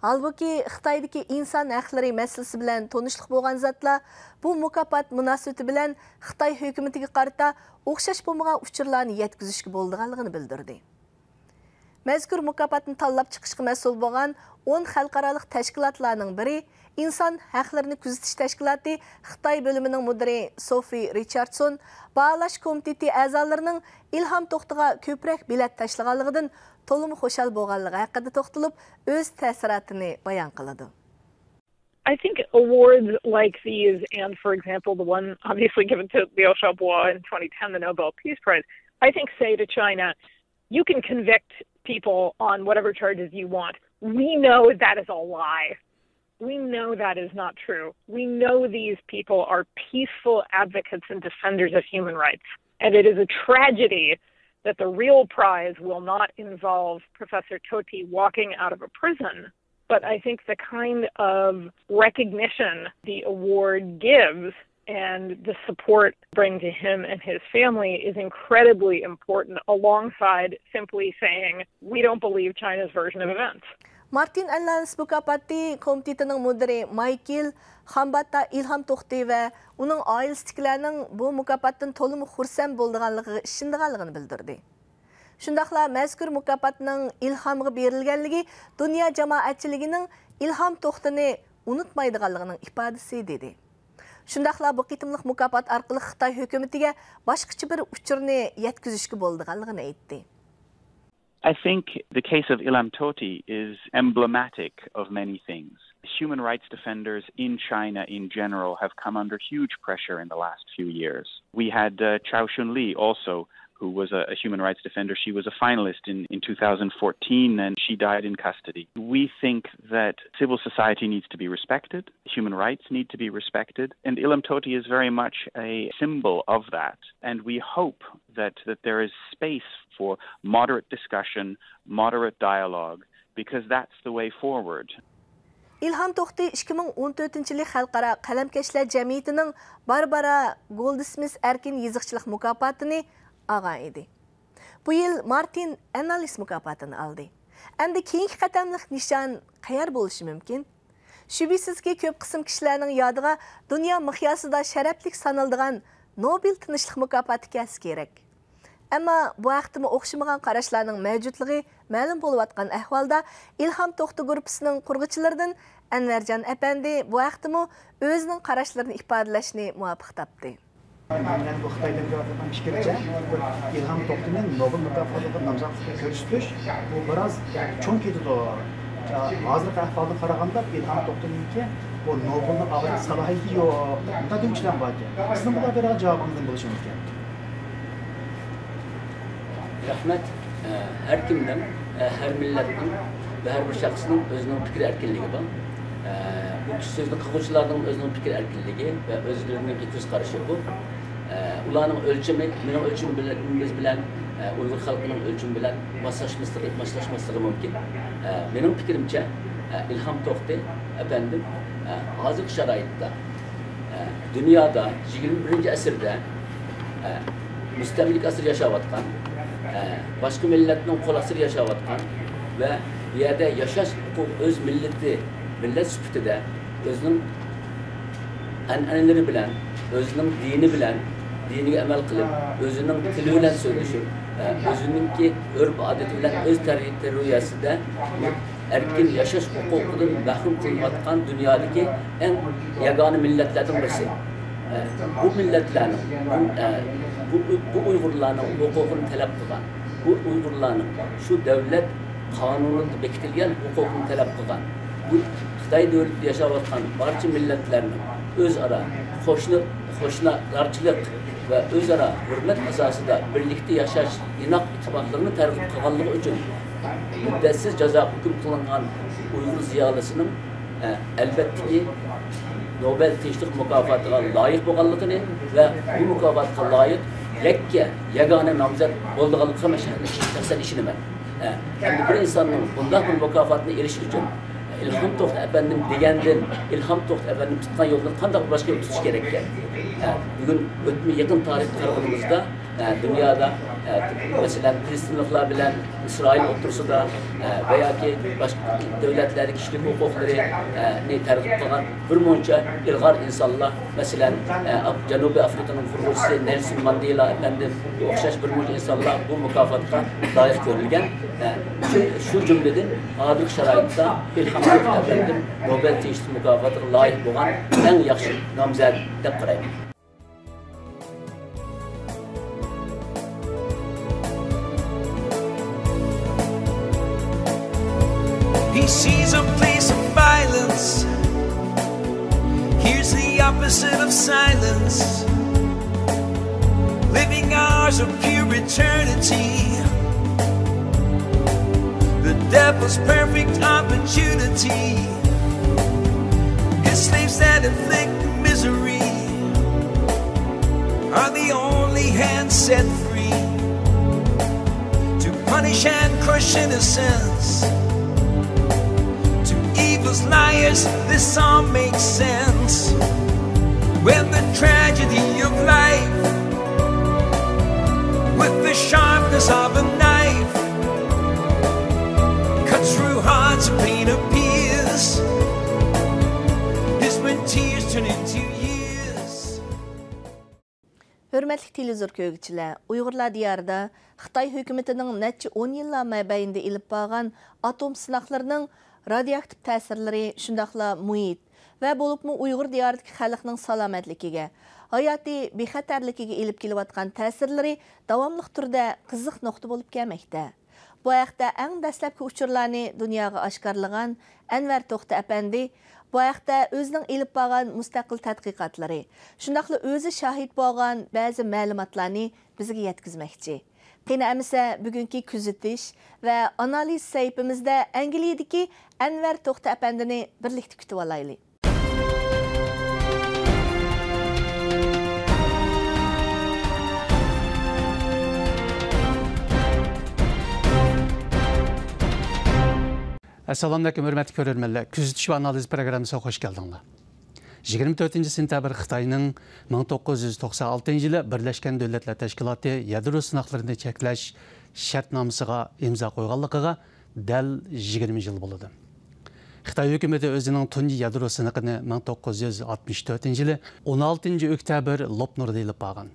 ھالبۇكى، خىتايدىكى ئىنسان ھەقلىرى مەسىلىسى بىلەن تونۇشلۇق بولغان زاتلار بۇ مۇكاپات مۇناسىۋىتى بىلەن خىتاي ھۆكۈمىتىگە قارىتا ئوخشاش بولمىغان ئۇچۇرلارنى يەتكۈزۈشكە بولىدىغانلىقىنى بىلدۈردى. مەزكۇر مۇكاپاتنى تاللاپ چىقىشقا مەسئۇل بولغان ئون خەلقئارالىق تەشكىلاتلارنىڭ بىرى، ئىنسان ھەقلىرىنى كۆزىتىش تەشكىلاتى خىتاي بۆلۈمىنىڭ مۇدىرى سوفى رىچاردسون باھالاش كومىتېتى ئەزالىرىنىڭ ئىلھام توختىغا كۆپرەك بېلەت تاشلىغانلىقىدىن تولىمۇ خۇشال بولغانلىقى ھەققىدە توختىلىپ، ئۆز تەسىراتىنى بايان قىلىدۇ. I think awards like these, and for example, the one obviously given to Liu Xiaobo in twenty ten, the Nobel Peace Prize, I think say to China, you can convict people on whatever charges you want. We know that is a lie. We know that is not true. We know these people are peaceful advocates and defenders of human rights. And it is a tragedy that the real prize will not involve Professor Tohti walking out of a prison. But I think the kind of recognition the award gives and the support bring to him and his family is incredibly important alongside simply saying, we don't believe China's version of events. مارتىن ئەننالىس مۇكاپاتى كومىتېتىنىڭ مۇدىرى مايكىل خامباتا ئىلھام توختى ۋە ئۇنىڭ ئائىلىسىدىكىلەرنىڭ بۇ مۇكاپاتتىن تولىمۇ خۇرسەن بولىدىغانلىقىغا ئىشىنىدىغانلىقىنى بىلدۈردى. شۇنداقلا مەزكۇر مۇكاپاتنىڭ ئىلھامغا بېرىلگەنلىكى دۇنيا جامائەتچىلىكىنىڭ ئىلھام توختىنى ئۇنتۇمايدىغانلىقىنىڭ ئىپادىسى، دېدى. شۇنداقلا بۇ قېتىملىق مۇكاپات ئارقىلىق خىتاي ھۆكۈمىتىگە باشقىچە بىر ئۇچۇرنى يەتكۈزۈشكە بولىدىغانلىقىنى ئېيتتى. I think the case of Ilham Tohti is emblematic of many things. Human rights defenders in China in general have come under huge pressure in the last few years. We had uh, Chao Shunli also, who was a, a human rights defender. She was a finalist in, in two thousand fourteen and she died in custody. We think that civil society needs to be respected, human rights need to be respected, and Ilham Tohti is very much a symbol of that. And we hope that, that there is space for moderate discussion, moderate dialogue, because that's the way forward. ئىلھام توختى ئىككى مىڭ ئون تۆتىنچى يىلى خەلقئارا قەلەمكەشلەر جەمئىيىتىنىڭ باربارا گولدسمىس ئەركىن يېزىقچىلىق مۇكاپاتىنى ئالغان ئىدى. بۇ يىل مارتىن ئەننالىس مۇكاپاتىنى ئالدى. ئەمدى كېيىنكى قەدەملىك نىشان قەيەر بولۇشى مۇمكىن؟ شۈبھىسىزكى، كۆپ قىسىم كىشىلەرنىڭ يادىغا دۇنيا مىقياسىدا شەرەپلىك سانىلىدىغان نوبېل تىنچلىق مۇكاپاتى كەلسە كېرەك. ئەمما بۇ ھەقتىمۇ ئوخشىمىغان قاراشلارنىڭ مەۋجۇتلۇقى مەلۇم بولۇۋاتقان ئەھۋالدا، ئىلھام توختى گۇرۇپپىسىنىڭ قۇرغۇچىلىرىدىن ئەنۋەرجان ئەپەندى بۇ ھەقتىمۇ ئۆزىنىڭ قاراشلىرىنى ئىپادىلەشنى مۇۋاپىق تاپتى. يەنى بۇ خىتاي دېموكراتلىرىنىڭ پىكرىچە، ئىلھام توختىنى نوبېل مۇكاپاتىغا نامزات قىلىپ كۆرسىتىش، بۇ بىراز چوڭ كېتىدۇ. ھازىرقى ئەھۋالدىن قارىغاندا، ئىلھام توختىنىڭكى بۇ نوبېلنى ئالغان سالاھىيىتى يوق، مۇنداق دېگۈچىلەر باركەن. سىزنىڭ بۇلارغا بېرىدىغان جاۋابىڭىز نېمە بولۇشى مۇمكىن؟ رەھمەت. ھەر كىمنىڭ، ھەر مىللەتنىڭ ۋە ھەر بىر شەخسنىڭ ئۆزىنىڭ پىكىر ئەركىنلىكى بار. بۇ كىشى سۆزنى قىلغۇچىلارنىڭ ئۆزىنىڭ پىكىر ئەركىنلىكى ۋە ئۆزلىرىنىڭكى كۆز قارىشى بۇ. ئۇلارنىڭ ئۆلچىمى مېنىڭ ئۆلچىمىم بىلەن، بىز بىلەن، ئۇيغۇر خەلقىنىڭ ئۆلچىمى بىلەن ماسلاشماسلىقى، ماسلاشماسلىقى مۇمكىن. مېنىڭ پىكرىمچە، ئىلھام توختى ئەپەندىم ھازىرقى شارائىتتا دۇنيادا يىگىرمە بىرىنچى ئەسىردە مۇستەملىكە ئاستىدا ياشاۋاتقان، باشقا مىللەتنىڭ قول ئاستىدا ياشاۋاتقان ۋە بۇ يەردە ياشاش ھوقۇقى، ئۆز مىللىتى، مىللەت سۈپىتىدە ئۆزىنىڭ ئەنئەنىلىرى بىلەن، ئۆزىنىڭ دىنى بىلەن، دىنىگە ئەمەل قىلىپ، ئۆزىنىڭ تىلى بىلەن سۆزلىشىپ، ئۆزىنىڭكى ئۆرپ-ئادىتى بىلەن ئۆز تەربىيەسىدە ئەركىن ياشاش ھوقۇقىدىن مەھرۇم قىلىنىۋاتقان دۇنيادىكى ئەڭ ياگانە مىللەتلەردىن بىرسى. بۇ مىللەتلەرنىڭ، بۇ، بۇ، بۇ ئۇيغۇرلارنىڭ ھوقۇقىنى تەلەپ قىلغان، بۇ ئۇيغۇرلارنىڭ شۇ دۆلەت قانۇنىدا بېكىتىلگەن ھوقۇقنى تەلەپ قىلغان، بۇ خىتاي دۆلىتىدە ياشاۋاتقان بارچە مىللەتلەرنىڭ ئۆزئارا قوشنا، قوشنىدارچىلىق ۋە ئۆزئارا ھۆرمەت ئاساسىدا بىرلىكتە ياشاش ئىناق ئىتتىپاقلىقىنى تەرغىب قىلغانلىقى ئۈچۈن مۇددەتسىز جازاغا ھۆكۈم قىلىنغان ئۇيغۇر زىيالىيسىنىڭ، ئە، ئەلۋەتتىكى، نوبېل تىنچلىق مۇكاپاتىغا لايىق بولغانلىقىنى ۋە بۇ مۇكاپاتقا لايىق يەككە، ياگانە نامزەت بولىدىغانلىقىغا مەن شەخسەن ئىشىنىمەن. ئە، ئەمدى بىر ئىنساننىڭ بۇنداق بىر مۇكاپاتنى ئېلىش ئۈچۈن ئىلھام توختى ئەپەندىم دېگەندىن، ئىلھام توختى ئەپەندىم تۇتقان يولدىن قانداق باشقا يول تۇتۇش كېرەككەن؟ ئە، بۈگۈن ئۆتمە يېقىن تارىخقا قارىغىنىمىزدا، ئە، دۇنيادا، ئە، مەسىلەن، فىلىستىنلىقلار بىلەن ئىسرائىل ئوتتۇرىسىدا، ئە، ۋە ياكى باشقا دۆلەتلەردە كىشىلىك ھوقۇقلىرى، ئە، نى تەرغىب قىلغان بىر مۇنچە ئىلغار ئىنسانلار، مەسىلەن، ئە، ئاپ-، جەنۇبىي ئافرىقىنىڭ قۇرغۇچىسى نېلسون ماندېلا ئەپەندىگە ئوخشاش بىر مۇنچە ئىنسانلار بۇ مۇكاپاتقا لايىق كۆرۈلگەن. ئە، شۇ، شۇ جۈملىدىن ھازىرقى شارائىتتا ئىلھام توختى ئەپەندىم نوبېل تىنچلىق مۇكاپاتىغا لايىق بولغان ئەڭ ياخشى نامزەت دەپ قارايمەن. He sees a place of violence, hears the opposite of silence. Living hours of pure eternity, the devil's perfect opportunity. His slaves that inflict misery are the only hands set free to punish and crush innocence. To evil's liars, this all makes sense. When the tragedy of life, with the sharpness of a knife, cuts through hearts of pain appears, is when tears turn into years. ھۆرمەتلىك تېلېۋىزور كۆرگۈچىلەر، ئۇيغۇرلار دىيارىدا خىتاي ھۆكۈمىتىنىڭ نەچچە ئون يىللار مەبەينىدە ئېلىپ بارغان ئاتوم سىناقلىرىنىڭ رادىيوئاكتىپ تەسىرلىرى، شۇنداقلا مۇھىت ۋە بولۇپمۇ ئۇيغۇر دىيارىدىكى خەلقنىڭ سالامەتلىكىگە، ھاياتىي بىخەتەرلىكىگە ئېلىپ كېلىۋاتقان تەسىرلىرى داۋاملىق تۈردە قىزىق نۇقتا بولۇپ كەلمەكتە. بۇ ھەقتە ئەڭ دەسلەپكى ئۇچۇرلارنى دۇنياغا ئاشكارىلىغان ئەنۋەر توختى ئەپەندى بۇ ھەقتە ئۆزىنىڭ ئېلىپ بارغان مۇستەقىل تەتقىقاتلىرى، شۇنداقلا ئۆزى شاھىت بولغان بەزى مەلۇماتلارنى بىزگە يەتكۈزمەكچى. قېنى ئەمىسە، بۈگۈنكى كۆزىتىش ۋە ئانالىز سەھىپىمىزدە ئەنگلىيەدىكى ئەنۋەر توختى ئەپەندىنى بىرلىكتە كۈتۈۋالايلى. ئەسسالامۇئەلەيكۇم، ھۆرمەتلىك كۆرۈرمەنلەر. كۆزىتىش ۋە ئانالىز پروگراممىسىغا خۇش كەلدىڭلار. يىگىرمە تۆتىنچى سېنتەبىر خىتاينىڭ مىڭ توققۇز يۈز توقسان ئالتىنچى يىلى بىرلەشكەن دۆلەتلەر تەشكىلاتى يادرو سىناقلىرىنى چەكلەش شەرتنامىسىغا ئىمزا قويغانلىقىغا دەل يىگىرمە يىل بولىدۇ. خىتاي ھۆكۈمىتى ئۆزىنىڭ تۇنجى يادرو سىنىقىنى مىڭ توققۇز يۈز ئاتمىش تۆتىنچى يىلى ئون ئالتىنچى ئۆكتەبىر لوپنۇردا ئېلىپ بارغان.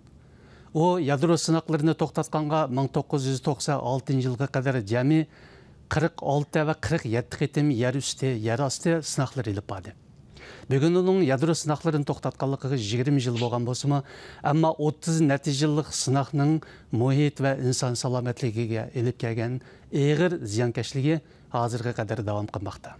ئۇ يادرو سىناقلىرىنى توختاتقانغا مىڭ توققۇز يۈز توقسان ئالتىنچى يىلغا قەدەر جەمئىي قىرىق ئالتە ۋە قىرىق يەتتە قېتىم يەر ئۈستى، يەر ئاستى سىناقلىرى ئېلىپ باردى. بۈگۈن ئۇنىڭ يادرو سىناقلىرىنى توختاتقانلىقىغا يىگىرمە يىل بولغان بولسىمۇ، ئەمما ئوتتۇز نەچچە يىللىق سىناقنىڭ مۇھىت ۋە ئىنسان سالامەتلىكىگە ئېلىپ كەلگەن ئېغىر زىيانكەشلىكى ھازىرغا قەدەر داۋام قىلماقتا.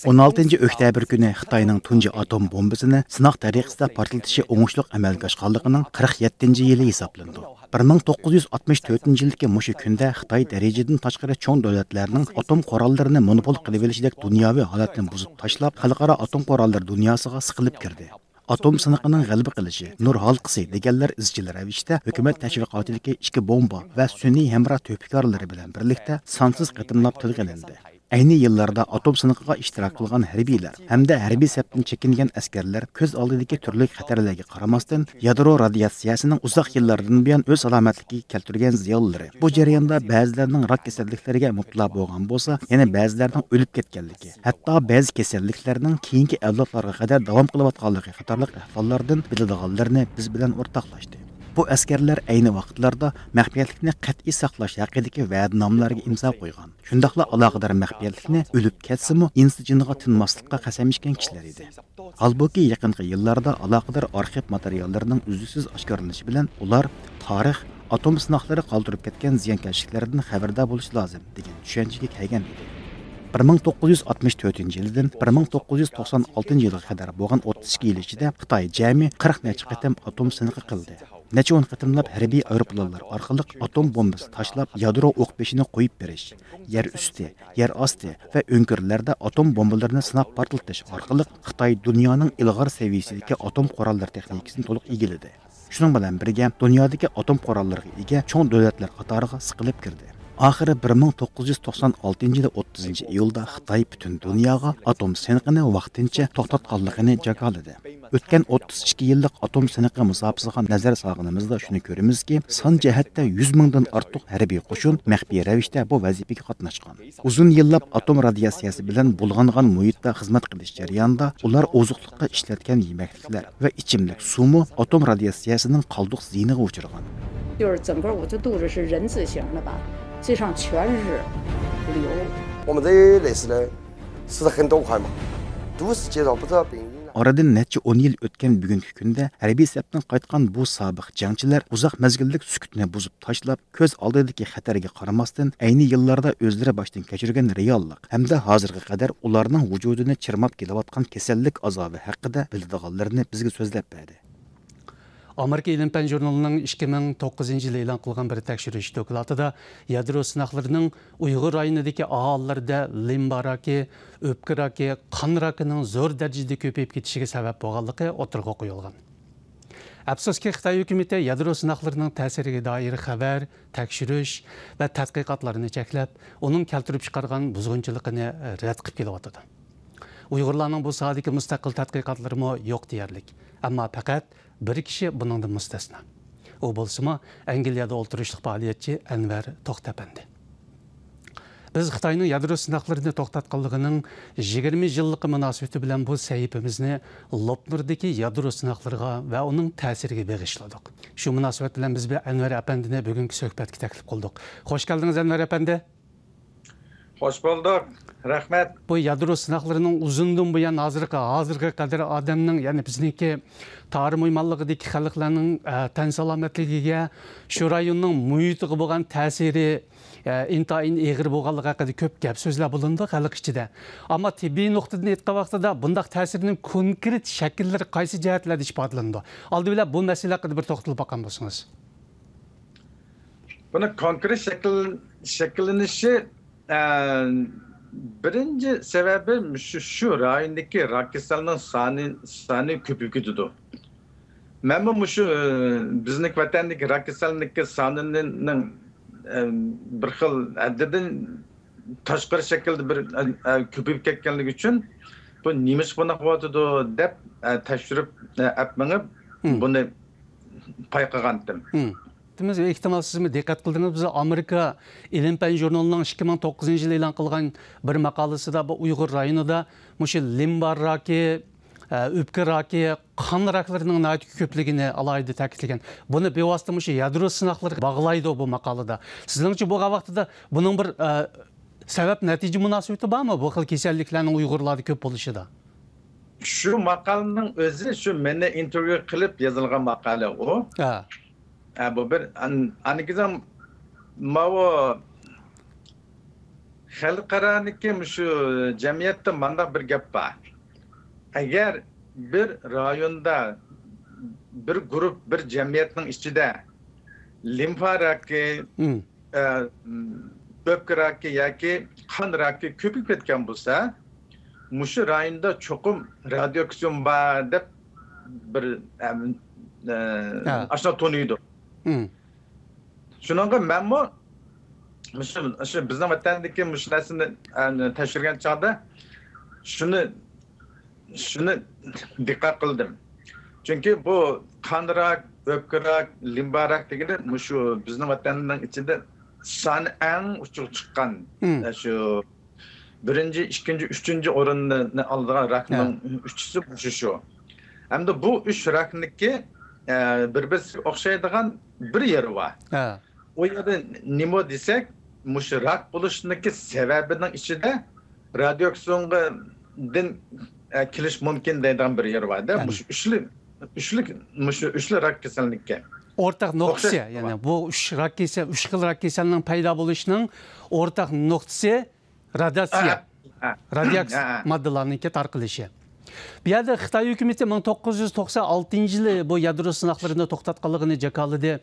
ئون ئالتىنچى ئۆكتەبىر كۈنى خىتاينىڭ تۇنجى ئاتوم بومبىسىنى سىناق تەرىقىسىدە پارتلىتىشى ئوڭۇشلۇق ئەمەلگە ئاشقانلىقىنىڭ قىرىق يەتتىنچى يىلى ھېسابلىنىدۇ. بىر مىڭ توققۇز يۈز ئاتمىش تۆتىنچى يىلدىكى مۇشۇ كۈندە خىتاي دەرىجىدىن تاشقىرى چوڭ دۆلەتلەرنىڭ ئاتوم قوراللىرىنى مونوپول قىلىۋېلىشىدەك دۇنياۋى ھالەتنى بۇزۇپ تاشلاپ، خەلقئارا ئاتوم قوراللىرى دۇنياسىغا سىقىلىپ كىردى. ئاتوم سىنىقىنىڭ غەلىبە قىلىشى، نۇر ھالقىسى دېگەنلەر ئىزچىل رەۋىشتە ھۆكۈمەت تەشۋىقاتىدىكى ئىككى بومبا ۋە سۈنئىي ھەمراھ تۆھپىكارلىرى بىلەن بىرلىكتە سانسىز قېتىملاپ تىلغا ئېلىندى. ئەينى يىللاردا ئاتوم سىنىقىغا ئىشتىراك قىلغان ھەربىيلەر ھەمدە ھەربىي سەپتىن چېكىنگەن ئەسكەرلەر كۆز ئالدىدىكى تۈرلۈك خەتەرلەرگە قارىماستىن، يادرو رادىياتسىيەسىنىڭ ئۇزاق يىللاردىن بۇيان ئۆز سالامەتلىكىگە كەلتۈرگەن زىيانلىرى، بۇ جەرياندا بەزىلەرنىڭ راك كېسەللىكلىرىگە مۇپتىلا بولغان بولسا، يەنە بەزىلەرنىڭ ئۆلۈپ كەتكەنلىكى، ھەتتا بەزى كېسەللىكلەرنىڭ كېيىنكى ئەۋلادلارغا قەدەر داۋام قىلىۋاتقانلىقى قاتارلىق ئەھۋاللاردىن بىلىدىغانلىرىنى بىز بىلەن ئورتاقلاشتى. بۇ ئەسكەرلەر ئەينى ۋاقىتلاردا مەخپىيەتلىكنى قەتئىي ساقلاش ھەققىدىكى ۋەدىنامىلەرگە ئىمزا قويغان، شۇنداقلا ئالاقىدار مەخپىيەتلىكنى ئۆلۈپ كەتسىمۇ ئىنسى جېنىغا تىنماسلىققا قەسەم ئىچكەن كىشىلەر ئىدى. ھالبۇكى، يېقىنقى يىللاردا ئالاقىدار ئارخىپ ماتېرىياللىرىنىڭ ئۈزلۈكسىز ئاشكارىلىنىشى بىلەن ئۇلار تارىخ، ئاتوم سىناقلىرى قالدۇرۇپ كەتكەن زىيانكەشلىكلەردىن خەۋەردار بولۇشى لازىم، دېگەن چۈشەنچىگە كەلگەن ئىدى. بىر مىڭ توققۇز يۈز ئاتمىش تۆتىنچى يىلدىن بىر مىڭ توققۇز يۈز توقسان ئالتىنچى يىلغا قەدەر بولغان ئوتتۇز ئىككى يىل ئىچىدە خىتاي جەمئىي قىرىق نەچچە قېتىم ئاتوم سىنىقى قىلدى. نەچچە ئون قېتىملاپ ھەربىي ئايروپىلانلار ئارقىلىق ئاتوم بومبىسى تاشلاپ، يادرو ئوق بېشىنى قويۇپ بېرىش، يەر ئۈستى، يەر ئاستى ۋە ئۆڭكۈرلەردە ئاتوم بومبىلىرىنى سىناپ پارتلىتىش ئارقىلىق خىتاي دۇنيانىڭ ئىلغار سەۋىيەسىدىكى ئاتوم قوراللىرى تېخنىكىسىنى تولۇق ئىگىلىدى. شۇنىڭ بىلەن بىرگە، دۇنيادىكى ئاتوم قوراللىرىغا ئىگە چوڭ دۆلەتلەر قاتارىغا سىقىلىپ كىردى. ئاخىرى بىر مىڭ توققۇز يۈز توقسان ئالتىنچى يىلى ئوتتۇزىنچى ئىيۇلدا خىتاي پۈتۈن دۇنياغا ئاتوم سىنىقىنى ۋاقتىنچە توختاتقانلىقىنى جاكارلىدى. ئۆتكەن ئوتتۇز ئىككى يىللىق ئاتوم سىنىقى مۇساپىسىغا نەزەر سالغىنىمىزدا شۇنى كۆرىمىزكى، سان جەھەتتە يۈز مىڭدىن ئارتۇق ھەربىي قوشۇن مەخپىي رەۋىشتە بۇ ۋەزىپىگە قاتناشقان. ئۇزۇن يىللاپ ئاتوم رادىياتسىيەسى بىلەن بۇلغانغان مۇھىتتا خىزمەت قىلىش جەريانىدا ئۇلار ئوزۇقلۇققا ئىشلەتكەن يېمەكلىكلەر ۋە ئىچىملىك سۇمۇ ئاتوم رادىياتسىيەسىنىڭ قالدۇق زىيىنىغا ئۇچرىغان. 就是整个我的肚子是人字形的吧，最上全是瘤。我们这一类似的死的很多快嘛，都是接着不知道病因了。 ئارىدىن نەچچە ئون يىل ئۆتكەن بۈگۈنكى كۈندە ھەربىي سەپتىن قايتقان بۇ سابىق جەڭچىلەر ئۇزاق مەزگىللىك سۈكۈتنى بۇزۇپ تاشلاپ، كۆز ئالدىدىكى خەتەرگە قارىماستىن، ئەينى يىللاردا ئۆزلىرى باشتىن كەچۈرگەن رېئاللىق ھەمدە ھازىرغا قەدەر ئۇلارنىڭ ۋۇجۇدىنى چىرماپ كېلىۋاتقان كېسەللىك ئازابى ھەققىدە بىلىدىغانلىرىنى بىزگە سۆزلەپ بەردى. ئامېرىكا ئىلىم پەن ژۇرنىلىنىڭ ئىككى مىڭ توققۇزىنچى يىلى ئېلان قىلغان بىر تەكشۈرۈش دوكلاتىدا يادرو سىناقلىرىنىڭ ئۇيغۇر رايونىدىكى ئاھالىلەردە لىمبا راكى، ئۆپكە راكى، قان راكىنىڭ زور دەرىجىدە كۆپىيىپ كېتىشىگە سەۋەب بولغانلىقى ئوتتۇرىغا قويۇلغان. ئەپسۇسكى، خىتاي ھۆكۈمىتى يادرو سىناقلىرىنىڭ تەسىرىگە دائىر خەۋەر، تەكشۈرۈش ۋە تەتقىقاتلارنى چەكلەپ، ئۇنىڭ كەلتۈرۈپ چىقارغان بۇزغۇنچىلىقىنى رەت قىلىپ كېلىۋاتىدۇ. ئۇيغۇرلارنىڭ بۇ ساھەدىكى مۇستەقىل تەتقىقاتلىرىمۇ يوق دېيەرلىك. ئەمما پەقەت بىر كىشى بۇنىڭدىن مۇستەسنا. ئۇ بولسىمۇ ئەنگلىيەدە ئولتۇرۇشلۇق پائالىيەتچى ئەنۋەر توختى ئەپەندى. بىز خىتاينىڭ يادرو سىناقلىرىنى توختاتقانلىقىنىڭ يىگىرمە يىللىقى مۇناسىۋىتى بىلەن بۇ سەھىپىمىزنى لوپنۇردىكى يادرو سىناقلىرىغا ۋە ئۇنىڭ تەسىرىگە بېغىشلىدۇق. شۇ مۇناسىۋەت بىلەن بىز بىر ئەنۋەر ئەپەندىنى بۈگۈنكى سۆھبەتكە تەكلىپ قىلدۇق. خوش كەلدىڭىز، ئەنۋەر ئەپەندى. خوش بولدۇق. رەھمەت. بۇ يادرو سىناقلىرىنىڭ ئۇزۇندىن بۇيان ھازىرغا، ھازىرغا قەدەر ئادەمنىڭ، يەنى بىزنىڭكى تارىم ئويمانلىقىدىكى خەلقلەرنىڭ، ئە، تەن سالامەتلىكىگە، شۇ رايوننىڭ مۇھىتىغا بولغان تەسىرى، ئە، ئىنتايىن ئېغىر بولغانلىقى ھەققىدە كۆپ گەپ سۆزلەر بولۇنىدۇ خەلق ئىچىدە. ئەمما تېببىي نۇقتىدىن ئېيتقان ۋاقتىدا بۇنداق تەسىرنىڭ كونكرېت شەكىللىرى قايسى جەھەتلەردە ئىپادىلىنىدۇ؟ ئالدى بىلەن بۇ مەسىلە ھەققىدە بىر توختىلىپ باققان بولسىڭىز. بۇنى كونكرېت شەكىل-، شەكىللىنىشى، ئە، بىرىنچى سەۋەبى شۇ، شۇ رايوندىكى راك كېسەلنىڭ سانى، سانى كۆپىيىپ كېتىدۇ. مەنمۇ مۇشۇ، ئە، بىزنىڭ ۋەتەندىكى راك كېسەلنىڭ سانىنىڭ، ئە، بىر خىل ھەددىدىن تاشقىرى شەكىلدە بىر، ئە، ئە، كۆپىيىپ كەتكەنلىكى ئۈچۈن، بۇ نېمىشقا بۇنداق بولۇۋاتىدۇ دەپ، ئە، تەكشۈرۈپ، ئە، ئەپ مېڭىپ، مم. بۇنى پايقىغانتىم. مم. ئېھتىمال سىزمۇ دىققەت قىلدىڭىز، بىز ئامېرىكا ئىلىم پەن ژۇرنىلىنىڭ ئىككى مىڭ توققۇزىنچى يىلى ئېلان قىلغان بىر ماقالىسىدا بۇ ئۇيغۇر رايونىدا مۇشۇ لىمبا راكى، ئە، ئۆپكە راكى، قان راكلىرىنىڭ ناھايىتى كۆپلۈكىنى ئالاھىدە تەكىتلىگەن. بۇنى بىۋاسىتە مۇشۇ يادرو سىناقلىرى باغلايدۇ بۇ ماقالىدا. سىزنىڭچە بۇ ۋاقتىدا بۇنىڭ بىر، ئە، سەۋەب نەتىجە مۇناسىۋىتى بارمۇ بۇ خىل كېسەللىكلەرنىڭ ئۇيغۇرلاردا كۆپ بولۇشىدا؟ شۇ ماقالىنىڭ ئۆزى شۇ مېنى ئىنتېرۋيۇ قىلىپ يېزىلغان ماقالە ئۇ. ھە. ھە، بۇ بىر، ئان-، ئاندىن كېيىن ماۋۇ خەلقئارانىڭكى مۇشۇ جەمئىيەتتە مانداق بىر گەپ بار. ئەگەر بىر رايوندا، بىر گۇرۇپ، بىر جەمئىيەتنىڭ ئىچىدە لىمفا راكى، مم. ئە، ئۆپكە راكى ياكى قان راكى كۆپىيىپ كەتكەن بولسا، مۇشۇ رايوندا چوقۇم رادىئاكسىيون بار دەپ بىر، ئەم، ئە، ھە. ئاشۇنداق تونۇيدۇ. مم. شۇنىڭغا مەنمۇ مۇشۇ، شۇ بىزنىڭ ۋەتەندىكى مۇشۇ نەرسىنى، ئە، تەكشۈرگەن چاغدا شۇنى، شۇنى دىققەت قىلدىم. چۈنكى بۇ قان راك، ئۆپكە راك، لىمبا راك دېگىنى مۇشۇ بىزنىڭ ۋەتەننىڭ ئىچىدە سانى ئەڭ ئوچۇق چىققان، مم. ئە، شۇ بىرىنچى، ئىككىنچى، ئۈچىنچى ئورۇننى ئالىدىغان راكنىڭ، ھە. ئۈچىسى مۇشۇ شۇ. ھەمدە بۇ ئۈچ راكنىڭكى، ئە، بىر-بىرسىگە ئوخشايدىغان بىر يېرى بار. ھە. ئۇ يەردە نېمە دېسەك، مۇشۇ راك بولۇشنىڭكى سەۋەبىنىڭ ئىچىدە رادىئاكسىيونغا دىن، ئە، كېلىش مۇمكىن دەيدىغان بىر يېرى بار-دە. يەنى مۇشۇ ئۈچلۈك، ئۈچلۈك، مۇشۇ ئۈچلا راك كېسەللىككە. ئورتاق نۇقتىسى، ئوخشاش يەنى بۇ ئۈچ راك كېسەل، ئۈچ خىل راك كېسەلنىڭ پەيدا بولۇشىنىڭ ئورتاق نۇقتىسى رادىياتسىيە، ھە، ھە. رادىياتسىيە ھە، ھە. ماددىلارنىڭكى تارقىلىشى. بۇ يەردە خىتاي ھۆكۈمىتى مىڭ توققۇز يۈز توقسان ئالتىنچى يىلى بۇ يادرو سىناقلىرىنى توختاتقانلىقىنى جاكارلىدى.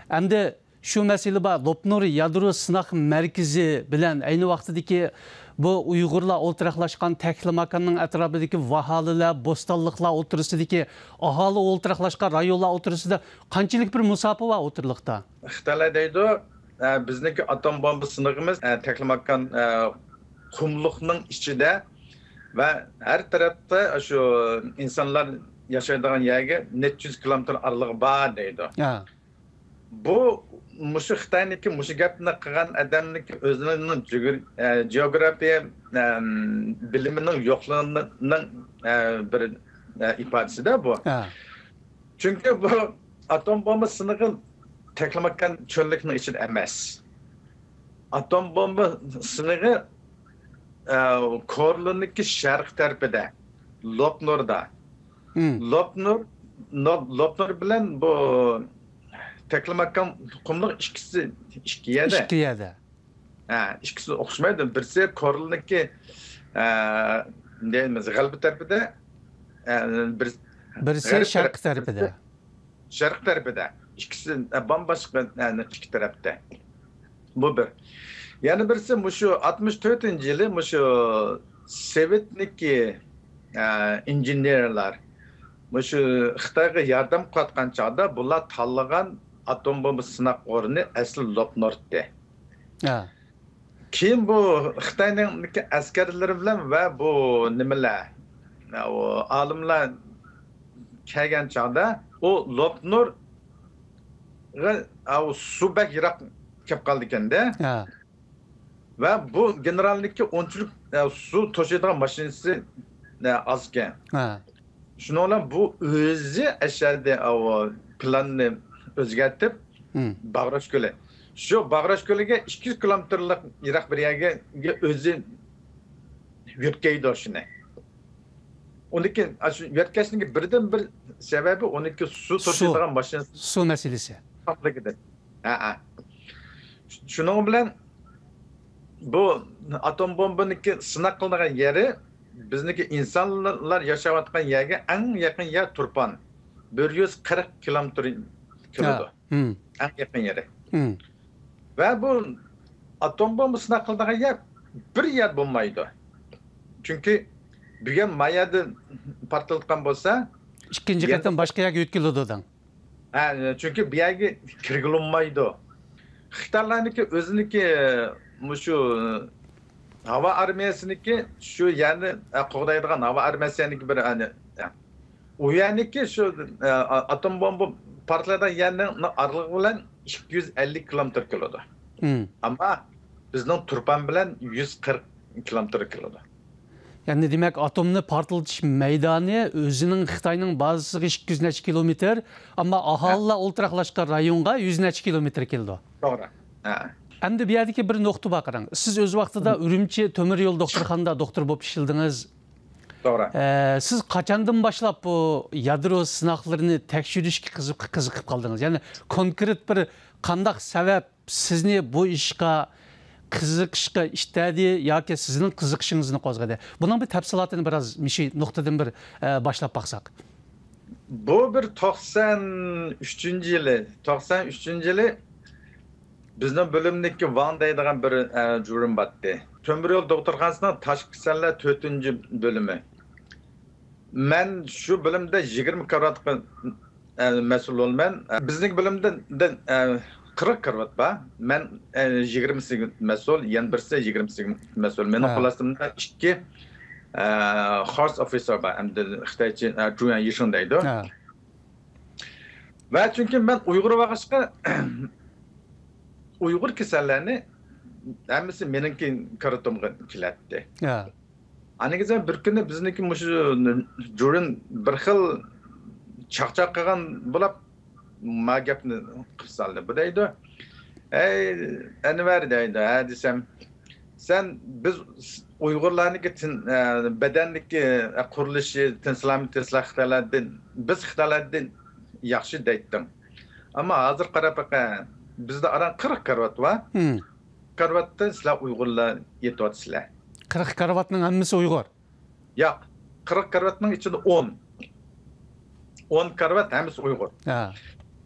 ئەمدى شۇ مەسىلە بار، لوپنۇر يادرو سىناق مەركىزى بىلەن ئەينى ۋاقتىدىكى بۇ ئۇيغۇرلار ئولتۇراقلاشقان تەكلىماكاننىڭ ئەتراپىدىكى ۋاھالىلەر، بوستانلىقلار ئوتتۇرىسىدىكى ئاھالە ئولتۇراقلاشقان رايونلار ئوتتۇرىسىدا قانچىلىك بىر مۇساپە بار ئوتتۇرىلىقتا؟ خىتايلار دەيدۇ، ئە، بىزنىڭكى ئاتوم بومبا سىنىغىمىز، ئە، تەكلىماكان، ئە، قۇملۇقنىڭ ئىچىدە ۋە ھەر تەرەپتە شۇ ئىنسانلار ياشايدىغان يەرگە نەچچە يۈز كىلومېتىر ئارىلىقى بار دەيدۇ. ھە. بۇ، مۇشۇ خىتاينىڭكى مۇشۇ گەپنى قىلغان ئادەمنىڭكى ئۆزىنىڭ جۇگر-، ئە، جېئوگرافىيە، ئەم، بىلىمىنىڭ يوقلۇقىنىڭ، ئە، بىر، ئە، ئىپادىسىدە بۇ. ھە. چۈنكى بۇ ئاتوم بومبا سىنىقى تەكلىماكان چۆللۈكنىڭ ئىچىدە ئەمەس. ئاتوم بومبا سىنىقى، ئە، كورلىنىڭكى شەرقىي تەرىپىدە، لوپنۇردا. مم. لوپنۇر، نو-، لوپنۇر بىلەن بۇ تەكلىماكان قۇملۇق ئىككىسى ئىككى يەردە. ئىككى يەردە. ھە، ئىككىسى ئوخشىمايدۇ. بىرسى كورلىنىڭكى، ئە، دەيمىز، غەربىي تەرىپىدە، ئە، بىر-، بىرسى غەرب شەرقىي تەرەپ-، تەرىپىدە. شەرقىي تەرىپىدە. ئىككىسى، ئە، بامباشقا، ئە، ئىككى تەرەپتە. بۇ بىر. يەنە بىرسى مۇشۇ ئاتمىش تۆتىنچى يىلى مۇشۇ سوۋېتنىكى، ئە، ئىنژېنېرلار مۇشۇ خىتايغا ياردەم قىلىۋاتقان چاغدا بۇلار تاللىغان ئاتوم بومبا سىناق ئورنى ئەسلى لوپنۇردى. ھە. كېيىن بۇ خىتاينىڭ ئەسكەرلىرى بىلەن ۋە بۇ نېمىلەر، ئۇ ئالىملار كەلگەن چاغدا ئۇ لوپنۇرغا، ئۇ سۇ بەك يىراق كەپ قالىدىكەن-دە. ھە. ۋە بۇ گېنېرالنىڭكى ئۇنچىلىك، ئە، سۇ توشۇيدىغان ماشىنىسى، ئە، ئازكەن. ھە. شۇنىڭ بىلەن بۇ ئۆزى ئەشەددىي، ئە، ئۇ پىلاننى ئۆزگەرتىپ، مم. باغراش كۆلى. شۇ باغراش كۆلىگە ئىككى يۈز كىلومېتىرلىق يىراق بىر يەرگە ئۆزى يۆتكەيدۇ شۇنى. ئۇنىڭكى، شۇ يۆتكەشنىڭ بىردىن بىر سەۋەبى ئۇنىڭكى سۇ سۇ. تۇرشىدىغان ماشىنىسى سۇ مەسىلىسى. ھە، ھە. شۇنىڭ بىلەن بۇ ئاتوم بومبىنىڭكى سىناق قىلىنغان يېرى بىزنىڭكى ئىنسانلار ياشاۋاتقان يەرگە ئەڭ يېقىن يەر تۇرپان. بىر يۈز قىرىق كىلومېتىر كېلىدۇ. ھە. ھىم. ئەڭ يېقىن يېرى. ھىم. ۋە بۇ ئاتوم بومبا سىناق قىلىدىغان يەر بىر يەر بولمايدۇ. چۈنكى بۈگۈن ما يەردە پارتلاتقان بولسا، ئىككىنچى يەنە قېتىم باشقا يەرگە يۆتكىلىدۇ دەڭ. ھە، چۈنكى بۇ يەرگە كىرگىلى بولمايدۇ. خىتايلارنىڭكى ئۆزىنىڭكى مۇشۇ ھاۋا ئارمىيەسىنىڭكى شۇ يەرنى، ئە، قوغدايدىغان ھاۋا ئارمىيەسىنىڭكى بىر، ئەنە، ئە، ئۇ يەرنىڭكى شۇ، ئە، ئاتوم بومبا پارتلايدىغان يەرنىڭ ئارىلىقى بىلەن ئىككى يۈز ئەللىك كىلومېتىر كېلىدۇ. ھىم. ئەمما بىزنىڭ تۇرپان بىلەن يۈز قىرىق كىلومېتىر كېلىدۇ. يەنى دېمەك، ئاتومنى پارتلىتىش مەيدانى ئۆزىنىڭ خىتاينىڭ بازىسىغا ئىككى يۈز نەچچە كىلومېتىر، ئەمما ھە. ئاھالىلەر ئولتۇراقلاشقان رايونغا يۈز نەچچە كىلومېتىر كېلىدۇ. توغرا. ھە. ئەمدى بۇ يەردىكى بىر نۇقتا بار، قاراڭ. سىز ئۆز ۋاقتىدا ئۈرۈمچى تۆمۈر يول دوختۇرخانىدا دوختۇر بولۇپ ئىشلىدىڭىز. توغرا. ئە، سىز قاچاندىن باشلاپ بۇ يادرو سىناقلىرىنى تەكشۈرۈشكە قىزىق-، قىزىقىپ قالدىڭىز؟ يەنى كونكرېت بىر قانداق سەۋەب سىزنى بۇ ئىشقا قىزىقىشقا ئىتتەردى ياكى سىزنىڭ قىزىقىشىڭىزنى قوزغىدى؟ بۇنىڭ بىر تەپسىلاتىنى بىراز مۇشۇ نۇقتىدىن بىر، ئە، باشلاپ باقساق. بۇ بىر توقسان ئۈچىنچى يىلى، توقسان ئۈچىنچى يىلى بىزنىڭ بۆلۈمدىكى ۋاڭ دەيدىغان بىر، ئە، جۇرۇم بارتتى. تۆمۈر يول دوختۇرخانىسىنىڭ تاشقى كېسەللەر تۆتىنچى بۆلۈمى. مەن شۇ بۆلۈمدە يىگىرمە كارىۋاتقا، ئە، مەسئۇل بولىمەن. ئە، بىزنىڭ بۆلۈمدە، دە-، ئە، قىرىق كارىۋات بار. مەن، ئە، يىگىرمىسىگە مەسئۇل، يەنە بىرسى يىگىرمىسىگە مەسئۇل. مېنىڭ ھە. قول ئاستىمدا ئىككى، ئە، خورس ئوفىسېر بار. ئەمدى خىتايچە، ئە، جۇيۈەن يىشىڭ دەيدۇ. ھە. ۋە چۈنكى مەن ئۇيغۇر بولغاچقا، ئۇيغۇر كېسەللەرنى ھەممىسى مېنىڭكى كارىۋىتىمغا كېلەتتى. ھە. ئاندىن كېيىن بىر كۈنى بىزنىڭكى مۇشۇ جۇرىن بىر خىل چاقچاق قىلغان بولۇپ، ما گەپنى قىلىپ سالدى. بۇ دەيدۇ، «ئەي، ئەنۋەر» دەيدۇ. ھە دېسەم، «سەن، بىز ئۇيغۇرلارنىڭكى تىن-، ئە، بەدەندىكى، ئە، قۇرۇلۇشى، تىن سالامىتى خىتايلاردىن، بىز خىتايلاردىن ياخشى» دەيتتىڭ. ئەمما ھازىر قاراپ بېقە، بىزدە ئاران قىرىق كارىۋات بار. ھىم. كارىۋاتتا سىلەر ئۇيغۇرلار يېتىۋاتىسىلەر. قىرىق كارىۋاتنىڭ ھەممىسى ئۇيغۇر؟ ياق، قىرىق كارىۋاتنىڭ ئىچىدە ئون. ئون كارىۋات ھەممىسى ئۇيغۇر. ھە.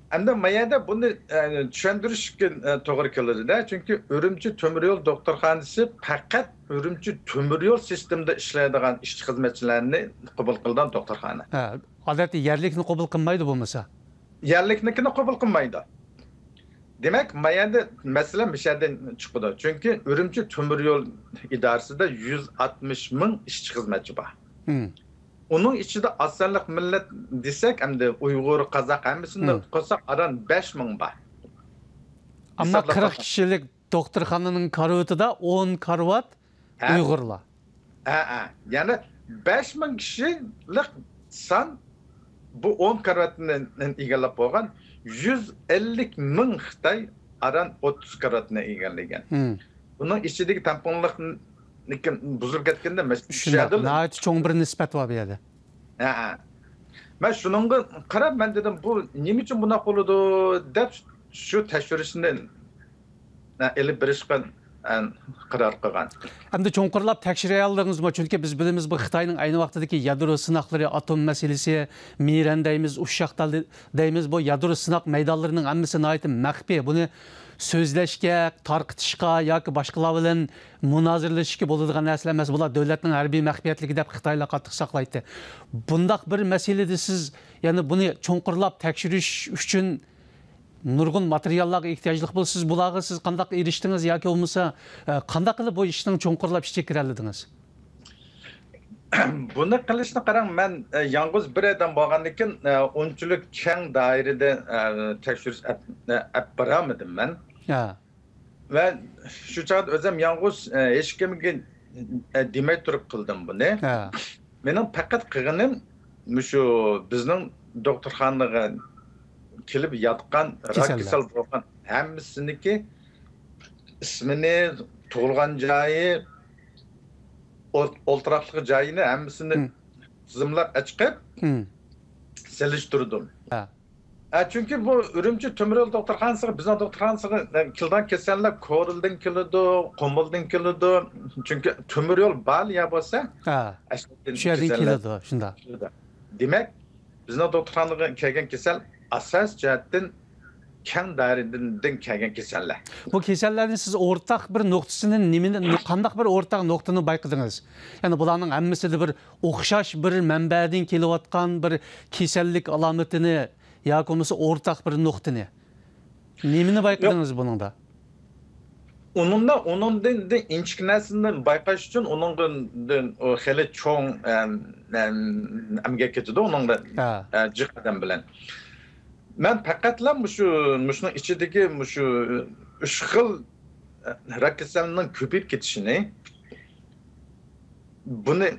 ئەمدى ما يەردە بۇنى، ئە، چۈشەندۈرۈشكە، ئە، توغرا كېلىدۇ-دە. چۈنكى ئۈرۈمچى تۆمۈر يول دوختۇرخانىسى پەقەت ئۈرۈمچى تۆمۈر يول سىستېمىدا ئىشلەيدىغان ئىشچى-خىزمەتچىلەرنى قوبۇل قىلىدىغان دوختۇرخانا. ھە، ئادەتتە يەرلىكنى قوبۇل قىلمايدۇ بولمىسا. يەرلىكنىڭكىنى قوبۇل قىلمايدۇ. دېمەك، ما يەردە مەسىلە مۇشۇ يەردىن چىقىدۇ. چۈنكى ئۈرۈمچى تۆمۈر يول ئىدارىسىدە يۈز ئاتمىش مىڭ ئىشچى-خىزمەتچى بار. ھىم. ئۇنىڭ ئىچىدە ئاز سانلىق مىللەت دېسەك، ئەمدى ئۇيغۇر، قازاق ھەممىسىنى ھىم. قوشساق، ئاران بەش مىڭ بار. ئەمما ھېسابلاپ قىرىق باقساق. كىشىلىك دوختۇرخانىنىڭ كارىۋىتىدا ئون كارىۋات ھە؟ ئۇيغۇرلار. ھە، ھە. يەنى بەش مىڭ كىشىلىك سان بۇ ئون كارىۋاتنى ئىگىلەپ بولغان، يۈز ئەللىك مىڭ خىتاي ئاران ئوتتۇز كارىۋاتنى ئىگىلىگەن. ھىم. بۇنىڭ ئىچىدىكى تەڭپۇڭلۇق بۇزۇلۇپ كەتكەندە، مەسىلەن، شۇنداق، چۈشەندىم. ناھايىتى چوڭ بىر نىسبەت بار بۇ يەردە. ھە، ھە. مەن شۇنىڭغا قاراپ، مەن دېدىم، «بۇ نېمە ئۈچۈن بۇنداق بولىدۇ؟» دەپ، شۇ تەكشۈرۈشنى ئېلىپ بېرىشقا، ئە، قارار قىلغان. ئەمدى چوڭقۇرلاپ تەكشۈرەلدىڭىزمۇ؟ چۈنكى بىز بىلىمىز، بۇ خىتاينىڭ ئەينى ۋاقتىدىكى يادرو سىناقلىرى، ئاتوم مەسىلىسى، مىرەن دەيمىز، ئۇششاق دەيمىز، بۇ يادرو سىناق مەيدانلىرىنىڭ ھەممىسى ناھايىتى مەخپىي. بۇنى سۆزلەشكە، تارقىتىشقا ياكى باشقىلار بىلەن مۇنازىرىلىشىشكە بولىدىغان نەرسىلەر ئەمەس. بۇلار دۆلەتنىڭ ھەربىي مەخپىيەتلىكى دەپ خىتايلار قاتتىق ساقلايتتى. بۇنداق بىر مەسىلىدە سىز يەنە بۇنى چوڭقۇرلاپ تەكشۈرۈش ئۈچۈن نۇرغۇن ماتېرىياللارغا ئېھتىياجلىق بولىدۇ. سىز بۇلارغا سىز قانداق ئېرىشتىڭىز ياكى بولمىسا، ئە، قانداق قىلىپ بۇ ئىشنىڭ چوڭقۇرلاپ ئىچىگە كىرەلىدىڭىز؟ بۇنى قىلىشنى قاراڭ، مەن، ئە، يالغۇز بىر ئادەم بولغاندىكىن، ئە، ئۇنچىلىك كەڭ دائىرىدە، ئە، تەكشۈرۈش ئەپ، ئە، ئەپ بارالمىدىم مەن. ھە. ۋە شۇ چاغدا ئۆزۈم يالغۇز، ئە، ھېچكىمگە، ئە، دېمەي تۇرۇپ قىلدىم بۇنى. ھە. مېنىڭ پەقەت قىلغىنىم مۇشۇ بىزنىڭ دوختۇرخانىغا كېلىپ ياتقان، راك كېسەللەر. كېسەل بولغان ھەممىسىنىڭكى ئىسمىنى، تۇغۇلغان جايى، ئول-، ئولتۇراقلىق جايىنى ھەممىسىنى تىزىملاپ ئەچىقىپ سېلىشتۇردۇم. ھە. ھە، چۈنكى بۇ ئۈرۈمچى تۆمۈر يول دوختۇرخانىسىغا، بىزنىڭ دوختۇرخانىسىغا، ئە، كېلىدىغان كېسەللەر كورلىدىن كېلىدۇ، قۇمۇلدىن كېلىدۇ. چۈنكى تۆمۈر يول بار يەر بولسا، ھە، ئەسلىدىن شۇ يەردىن كېسەللەر كېلىدۇ، شۇنداق. كېلىدۇ. دېمەك، بىزنىڭ دوختۇرخانىغا كەلگەن كېسەل ئاساس جەھەتتىن كەڭ دائىرىدىن كەلگەن كېسەللەر. بۇ كېسەللەرنى سىز ئورتاق بىر نۇقتىسىنى نېمىنى، قانداق بىر ئورتاق نۇقتىنى بايقىدىڭىز؟ يەنى بۇلارنىڭ ھەممىسىدە بىر ئوخشاش بىر مەنبەدىن كېلىۋاتقان بىر كېسەللىك ئالامىتىنى ياكى بولمىسا ئورتاق بىر نۇقتىنى. نېمىنى بايقىدىڭىز بۇنىڭدا؟ ئۇنىڭدا، ئۇنىڭدىن، دىن ئىنچىكە نەرسىنى بايقاش ئۈچۈن ئۇنىڭدىن، دىن، ئۇ خېلى چوڭ، ئەم، ئەم، ئەمگەك كېتىدۇ ئۇنىڭدىن، ھە، ئە، جىق ئادەم بىلەن. مەن پەقەتلا مۇشۇ، مۇشۇنىڭ ئىچىدىكى مۇشۇ ئۈچ خىل، ئە، راك كېسەلنىڭ كۆپىيىپ كېتىشىنى، بۇنى،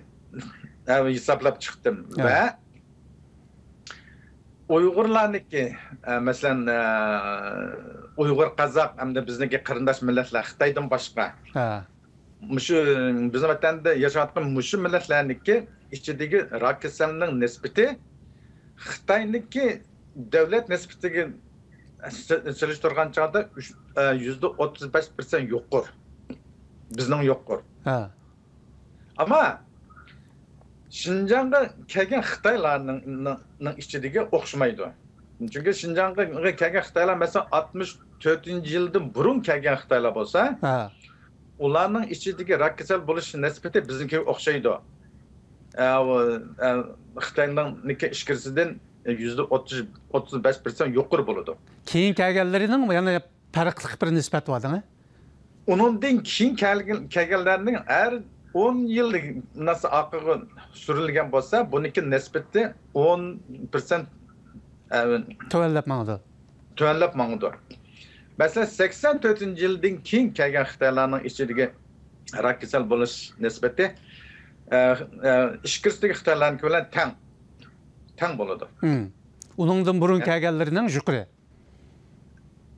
ئە، ھېسابلاپ چىقتىم. ھە. ۋە ئۇيغۇرلارنىڭكى، ئە، مەسىلەن، ئە، ئۇيغۇر، قازاق ھەمدە بىزنىڭكى قېرىنداش مىللەتلەر خىتايدىن باشقا، ھە، مۇشۇ بىزنىڭ ۋەتەندە ياشاۋاتقان مۇشۇ مىللەتلەرنىڭكى ئىچىدىكى راك كېسەلنىڭ نىسبىتى خىتاينىڭكى دۆلەت نىسبىتىگە سېلىشتۇرغان چاغدا ئۈچ، ئە، يۈزدە ئوتتۇز بەش پىرسەنت يۇقىرى. بىزنىڭ يۇقىرى. ھە. ئەمما شىنجاڭغا كەلگەن خىتايلارنىڭ، نىڭ، نىڭ ئىچىدىكى ئوخشىمايدۇ. چۈنكى شىنجاڭغا كەلگەن خىتايلار، مەسىلەن، ئاتمىش تۆتىنچى يىلدىن بۇرۇن كەلگەن خىتايلار بولسا، ھە، ئۇلارنىڭ ئىچىدىكى راك كېسەل بولۇش نىسبىتى بىزنىڭكىگە ئوخشايدۇ. ئە، ئۇ، ئە، خىتاينىڭكى ئىچكىرىسىدىن يۈزدە ئوتتۇز، ئوتتۇز بەش پىرسەنت يۇقىرى بولىدۇ. كېيىن كەلگەنلىرىنىڭ يەنە پەرقلىق بىر نىسبەت بار دەڭە. ئۇنىڭدىن كېيىن كەلگەن، كەلگەنلەرنىڭ ھەر ئون يىل ناسا ئارقىغا سۈرۈلگەن بولسا، بۇنىڭكى نىسبىتى ئون پىرسەنت، ئە، تۆۋەنلەپ ماڭىدۇ. تۆۋەنلەپ ماڭىدۇ. مەسىلەن، سەكسەن تۆتىنچى يىلدىن كېيىن كەلگەن خىتايلارنىڭ ئىچىدىكى راك كېسەل بولۇش نىسبىتى، ئە، ئە، ئىچكىرىسىدىكى خىتايلارنىڭكى بىلەن تەڭ، تەڭ بولىدۇ. ھىم. ئۇنىڭدىن بۇرۇن، ھە، كەلگەنلىرىنىڭ يۇقىرى.